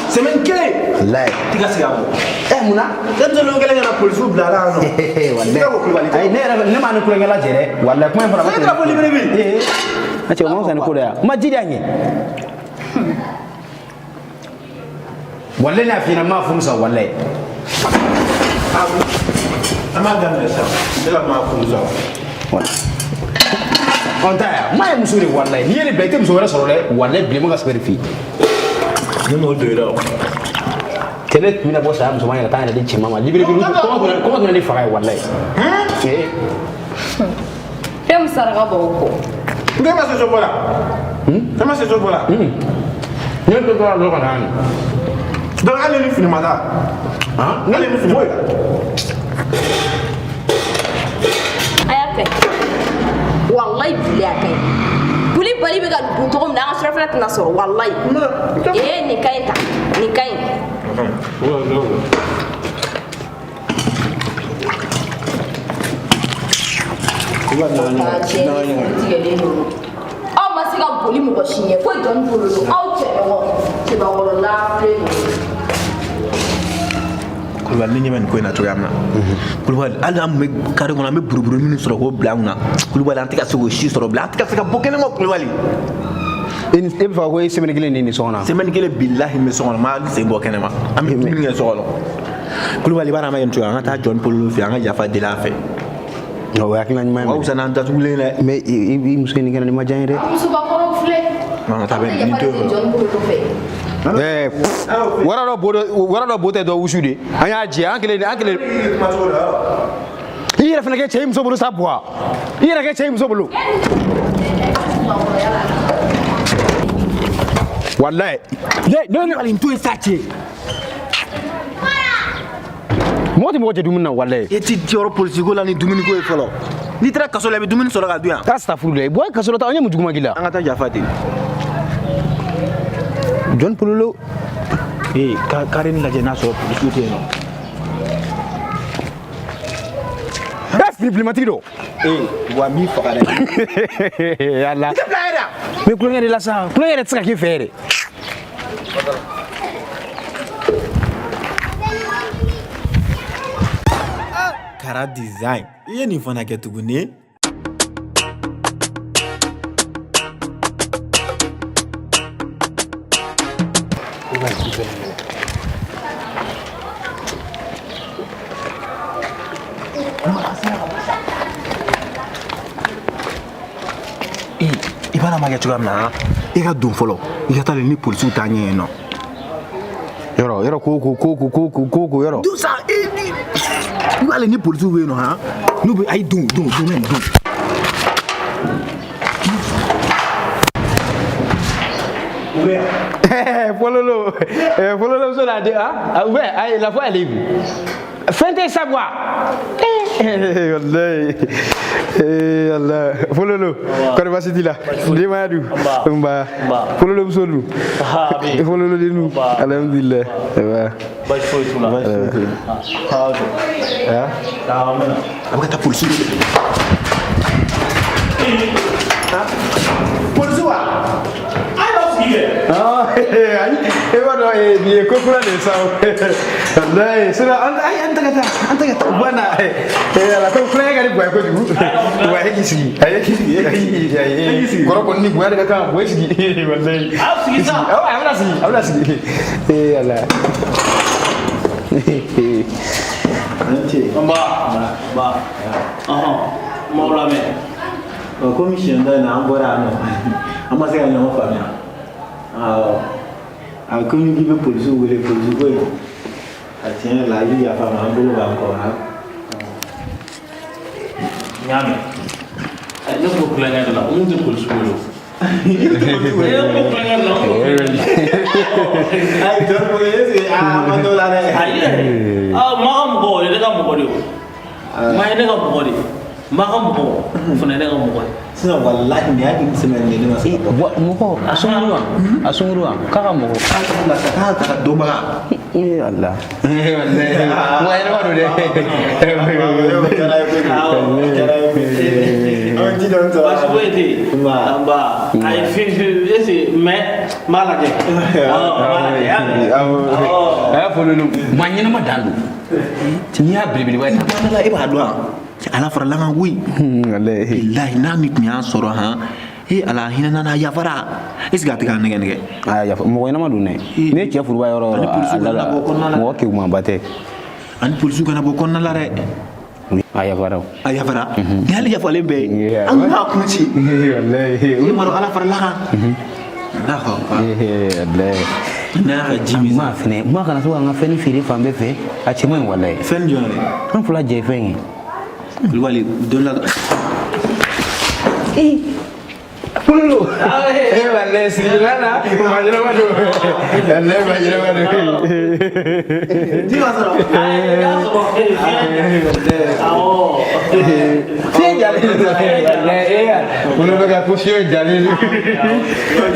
D: Semaine kelen.
C: Walayi.
D: Ti ka sigi a kɔ.
C: Ɛ munna?
D: Denmisɛnninw kɛlen ka na polisiw bila a la yan nɔ.
C: Walayi.
D: Ne ko Kulubali.
C: Ayi ne yɛrɛ ne m'a ni kulonkɛ lajɛ dɛ. Walayi kuma in fɔra.
D: Ne taara fo Libreville.
C: Ee. A cɛ o ma fisa ni ko dɔ ye wa? Ma ji di a ɲɛ. Walayi ne y'a f'i ɲɛna n m'a furu sa walayi.
D: An b'a daminɛ sisan. Ne ka maa furu sa.
C: Ɔ n ta yan maa ye muso de walayi n'i ye nin bila i tɛ muso wɛrɛ sɔrɔ dɛ walayi bilenman ka sɛbɛn de f'i ye.
D: Ne m'o don i la o.
C: Cɛ ne tun bɛna bɔ saya musoman ye ka taa n yɛrɛ di cɛman ma Libreville kɔngɔ tun bɛ ne faga ye walayi.
B: Fɛn min saraka b'aw kɔ.
D: Ne ma soso bɔ la. Ne ma soso bɔ la.
C: Ne tɛ taa dɔrɔn ka na nin.
D: Donc hali ni fini ma taa. Hali ni fini ma taa.
B: A y'a kɛ. Walayi bile a ka ɲi. Kulibali bɛ ka dun cogo min na an ka surafana tɛna sɔrɔ walayi. Ee nin ka ɲi tan nin ka ɲi. Tigɛlen don. Aw ma se ka boli mɔgɔ si ɲɛ fo Jɔn Polo don aw cɛɲɔgɔn cɛbakɔrɔla filɛ nin ye.
D: Kulubali, ne ɲɛ bɛ nin ko in na cogoya min na, Kulubali, hali an tun bɛ kare kɔnɔ, an bɛ buruburu minnu sɔrɔ k'o bila an kunna, Kulubali, an tɛ ka se k'o si sɔrɔ bilen, an tɛ ka se ka bɔ kɛnɛma, Kulubali.
A: E bɛ fɛ ko e semaine kelen nin so kɔnɔ?
D: Semaine kelen, bilahi, n bɛ so kɔnɔ, n ma sen bɔ kɛnɛma, an bɛ dumuni kɛ so kɔnɔ. Kulubali, i b'a dɔn an bɛ kɛ nin cogoya, an ka taa Jɔn Pololo fɛ, an ka yafa deli a fɛ.
A: O ye hakilina ɲuman ye.
D: O ka fisa n'an datugulen dɛ.
A: Mais i muso in nin kɛnɛ nin ma diya n ye dɛ.
I: Musokɔrɔw filɛ.
D: An ka taa bɛ nin to yen.
I: Jɔn Pololo fɛ.
A: Wara dɔ bo dɔ, wara dɔ bo tɛ dɔ wusu de. An y'a jɛ, an kelen an kelen. I yɛrɛ fana kɛ cɛ i muso bolo sa buwa. I yɛrɛ kɛ cɛ i muso bolo. Walayi. Ne
D: nin to yen sa cɛ.
A: Mɔgɔ tɛ mɔgɔ jɛ dumuni na walayi.
D: E ti jɔyɔrɔ polisiko la ni dumuniko ye fɔlɔ. N'i taara kaso la, i bɛ dumuni sɔrɔ ka dun yan.
A: Astafurulayi, bɔ kaso la ta, an ye mun juguman k'i la?
D: An ka taa yafa deli.
A: Jɔn Pololo.
D: Ee, ka kare nin lajɛ n'a sɔrɔ polisiw tɛ yen nɔ.
A: E fini bilenmatigi dɔ.
D: Ee, wa n b'i faga dɛ.
A: Ala.
D: I tɛ bila yɛrɛ.
A: N bɛ kulonkɛ de la sa, kulonkɛ yɛrɛ tɛ se ka k'i fɛ yɛrɛ.
G: Kara Design, i ye nin fana kɛ tuguni. I b'a dɔn an b'a kɛ cogoya min na, e ka don fɔlɔ, i ka taa ni polisiw t'a ɲɛ yen nɔ.
A: Yɔrɔ yɔrɔ ko ko ko ko ko ko ko ko yɔrɔ.
D: Don sa, e ni i b'ale ni polisiw bɛ yen nɔ han, n'u bɛ ayi don don don don.
A: Pololo, Pololo muso n'a den, ah, ouais, ayi, la voix elle est fɛn tɛ sa quoi. Wallahi. Eh Allah. Pololo, kɔri baasi t'i la? Denbaya dun? Nba. Pololo muso dun? Pololo den dun? Alhamdulillah. Nba.
H: Baasi foyi t'u la.
D: A bɛ ka taa polisiw de. Polisiw wa?
A: Ah, ayi, e b'a dɔn nin ye ko kura de ye sa o. Walayi, sinon an ayi an tɛ ka taa, an tɛ ka taa, u b'a na. Ala ko kulonkɛ ka di Buwa ye kojugu. Wa e k'i sigi, ayi e k'i sigi, ayi ayi. Kɔrɔ kɔni ni bonya de ka kan, Buwa e sigi. Walayi.
H: Aw sigi sa.
A: Awɔ, a bɛna sigi, a bɛna sigi. Ee Ala.
H: Nba. Nba. Ɔhɔn. N b'aw lamɛn.
G: Komi siɲɛ dɔ in na an bɔra yan nɔ, an ma se ka ɲɔgɔn faamuya. Awɔ, a komi k'i bɛ polisiw wele, polisi ko in, a tiɲɛ yɛrɛ la, i bɛ yafa n ma, an bolo b'an kɔ.
H: N y'a mɛn. Ne tun bɛ kulonkɛ de la, n kun tɛ polisi wele o. Ne tun bɛ kulonkɛ de la, n kun tɛ polisi wele.
G: Ayi, Jɔn Polo, est ce que a ma t'o la dɛ?
H: Ayi, maa ka mɔgɔ, o ye ne ka mɔgɔ de ye o. Maa ye ne ka mɔgɔ de ye. Maa ka mɔgɔ, o fana ye ne ka mɔgɔ ye.
G: Sinon walahi nin y'a une semaine de ne ma se ka bɔ.
A: Mɔgɔ, a sunkuru wa? A sunkuru wa? K'a ka mɔgɔ.
D: K'a ta ka dɔnbaga.
A: Ee Ala. Walayi. Mɔgɔ ɲɛnama don dɛ.
H: Baasi foyi tɛ yen. Nba. Ayi, est ce que mais n b'a lajɛ. Awɔ, n b'a lajɛ. Y'a mɛn.
A: Awɔ. A y'a fɔ olu maa ɲɛnama dan don. N'i y'a belebeleba ye tan.
D: E b'a dɔn wa? Ala farala an kan koyi. Bilahi, n'a min tun y'an sɔrɔ han, e Ala hinɛ n'a na yafara, est ce que a tɛ k'an nɛgɛ nɛgɛ?
A: Aa yafa, mɔgɔ ɲɛnama don dɛ. Ne ye cɛ furuba yɔrɔ o yɔrɔ, a la mɔgɔ kegumanba tɛ.
D: Ani polisiw kana bɔ kɔnɔna la dɛ.
A: A yafara o.
D: A yafara. Ni hali yafalen bɛɛ ye, an b'a kun ci.
A: Walayi.
D: E m'a dɔn Ala farala kan. Allahu akbar.
A: Walayi.
D: N'a y'a ka ji min.
A: Maa fɛnɛ, maa kana to k'an ka fɛn feere fan bɛɛ fɛ, a cɛ man ɲi walayi.
D: Fɛn jumɛn de?
A: An fila jɛ fɛn ye.
D: Kulubali, don la.
A: Pololo. Eh walayi, sigila la, maa ɲɛnama don. Walayi, maa ɲɛnama don.
D: Ji ma sɔrɔ.
H: Awɔ.
A: Fiɲɛ jalen don. Walayi, e Polo bɛ ka ko fiɲɛ jalen don.
H: Kuma dɔ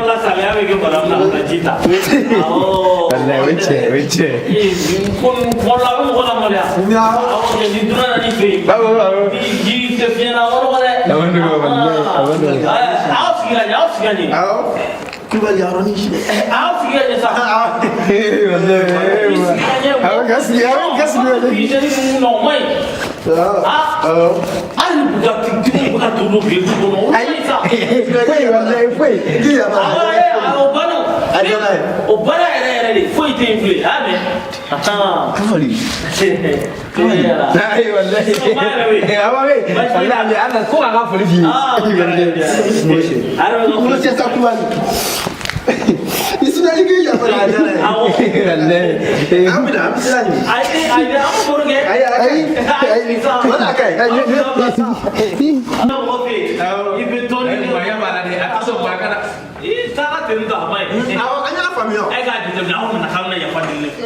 H: la samiya bɛ kɛ bana min na ka ji ta. Awɔ.
A: Walayi, o ye tiɲɛ, o ye tiɲɛ.
H: Ko kuma dɔ la a bɛ mɔgɔ lamaloya. Awɔ, ni dunan nana i fɛ yen.
A: Awɔ, awɔ.
H: Ji tɛ fiɲɛ na, a ma nɔgɔ dɛ.
A: A ma nɔgɔ, walayi, a ma nɔgɔ.
H: Aw sigi ka ɲɛ, aw sigi ka ɲɛ.
D: Awɔ. Kulubali, yɔrɔnin si.
H: Aw sigi ka ɲɛ sa.
A: Walayi, a bɛ Gaspi, a bɛ gaspi
H: de. Hygiène ninnu na o man ɲi. Hali ni bugatigiw bɛ ka to don bi du kɔnɔ, o man ɲi sa.
A: Foyi walayi foyi. K'i yɛrɛ b'a
H: la. O banna.
A: A diyara ye.
H: O baara yɛrɛ yɛrɛ de foyi tɛ yen bilen, a mɛn.
A: Kulubali. Ayi walayi. Awɔ bɛ. Walayi a na ko k'a ka foli f'i ye. Kunkolo cɛ sa Kulubali. I sinali k'i yafa la a diyara ye. Walayi. An bɛna an bɛ sira ɲini.
H: Ayi ayi, an bɛ baro kɛ.
A: Ayi ayi ayi. Wala a ka ɲi.
H: An bɛ mɔgɔ fɛ yen. I bɛ tɔn ni.
F: Maaya b'a la dɛ, a tɛ sɔn maa kana.
H: I taara ten tɔ, a ma ɲi.
D: Awɔ, an y'a faamuya.
H: E k'a jateminɛ, aw nana k'aw bɛna yafa deli ne fɛ.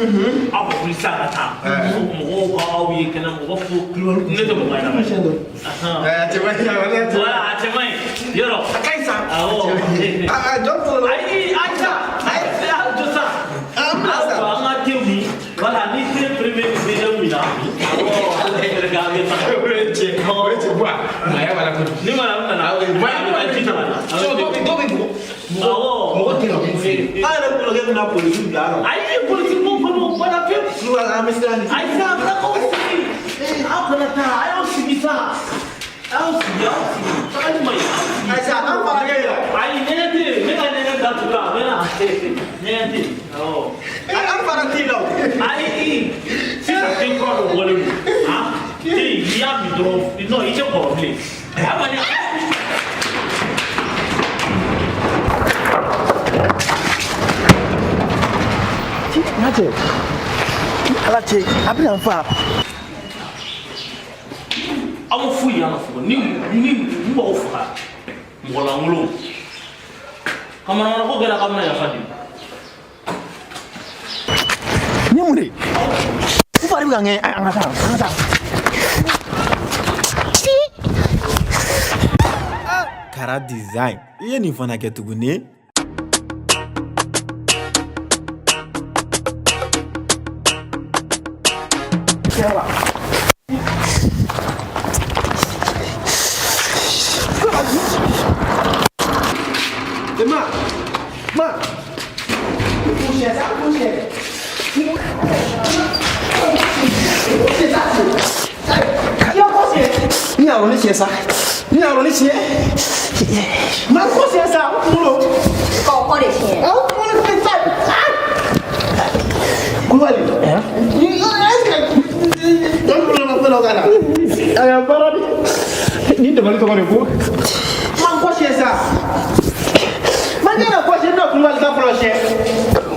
H: Aw ka wuli sisan ka taa. Mɔgɔw ka aw ye kɛnɛ mɔgɔ fo ne tɛ mɔgɔ ɲɛnama ye.
A: A cɛ man ɲi, walayi a cɛ man ɲi.
H: Voilà, a cɛ man ɲi. Yɔrɔ.
D: A ka ɲi sa.
H: Awɔ.
D: A jɔn fɔlɔ.
H: Ayi, ayi sa. Ayi, aw jɔ sa.
D: An bila sa.
H: Aw an ka te min. Voilà, ni te premier ni deuxième min na. Awɔ, ala yɛrɛ k'a bɛ taa.
F: O ye cɛ, o ye cɛ bɔ a. Maaya b'a la kojugu.
H: Ni mana nana.
F: Maaya b'a la
H: ji ta ka na.
F: Dɔw bɛ dɔw bɛ bugɔ.
H: Awɔ.
F: Mɔgɔ tɛ ka mun fɛ yen.
D: An yɛrɛ kɔrɔkɛ bɛna polisi bila a nɔ.
H: Ayi, polisi ko kɔni o banna pewu.
D: Kulubali, an bɛ sira ɲini.
H: Ayi sa, a bɛna k'aw sigi. Aw kana taa, a y'aw sigi sa. Aw sigi, aw sigi. Tagali man ɲi, aw sigi.
D: Ayi sa, an fara kɛ yɛrɛ.
H: Ayi, ɲɛgɛn tɛ yen. Ne ka ɲɛgɛn datugura, a mɛnna. Ɲɛgɛn tɛ yen. Awɔ.
D: An fara t'i la o.
H: Ayi, sisan den kura dɔ bɔlen don. Han? Te n'i y'a min dɔrɔn, non, i tɛ kɔrɔ bilen. A kɔni.
G: N ka cɛ, ala cɛ, a bɛna n fa.
H: Aw ma foyi y'an na fɔlɔ ni ni n b'aw faga mɔgɔ lankolon ka manamana ko kɛra k'aw bɛna yafa deli.
G: Ni mun de? N fari bɛ ka ŋɛɲɛ, an ka taa, an ka taa.
J: Kara Design, i ye nin fana kɛ tuguni.
D: Ma, ma, poussière, ça, poussière.
A: Ni y'a ni tiɲɛ sa. Ni y'a ni tiɲɛ.
D: Ma ko siɲɛ sa, o kunkolo.
B: K'o kɔ de tiɲɛ.
D: Awɔ, kunkolo bɛ sa. Kulubali. Est-ce que dɔn kunkolo ma fɛn dɔ k'a la?
A: Ayiwa baara de. Ni dabali tɔgɔ de ko.
D: Ma ko siɲɛ sa. Ma ne yɛrɛ ko siɲɛ, ne bɛna kulubali ta fɔlɔ siɲɛ.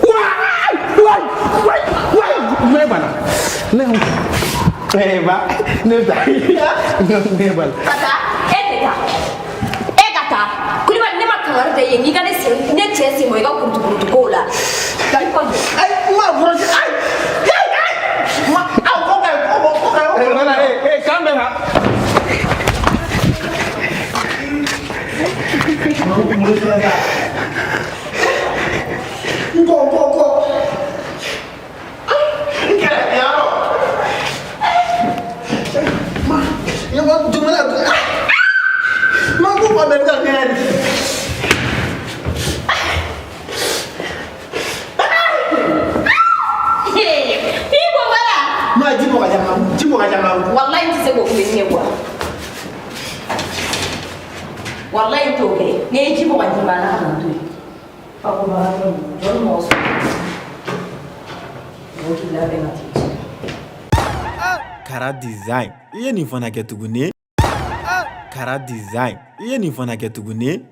A: Waay waay waay waay. Ne banna. Ne eh ba ne bɛ taa. Ne banna.
B: Ka taa, e tɛ taa. E ka taa. Kulibali, ne ma kangari da i ye n'i ka ne sen ne cɛ sen bɔ i ka kurutu kurutu kow la.
D: Ayi, ma fɔlɔ siɲɛ, ayi. Ayi, ma, aw ko ka ɲi, ko ko ka ɲi.
A: Eh voilà, eh eh k'an bɛn ha.
D: N kɔ, n kɔ, n kɔ. N kɛrɛ, yarɔ. Ma, ne ma jumɛn la. Ma ko ma bɛɛ bɛ ka kɛ de.
B: I ko bala.
D: Ma ji bɔ ka ca, ji bɔ ka ca.
B: Walayi n tɛ se k'o kɛ ne bɔ. Walayi n t'o kɛ. N'i ye ji bɔ ka di ma, ala ka na n to yen. Fa ko bagatɔ ninnu, jɔn mɔgɔ sɔrɔ. Mɔgɔ k'i labɛn ka t'i ci.
J: Kara Design, i ye nin fana kɛ tuguni. Kara Design, i ye nin fana kɛ tuguni.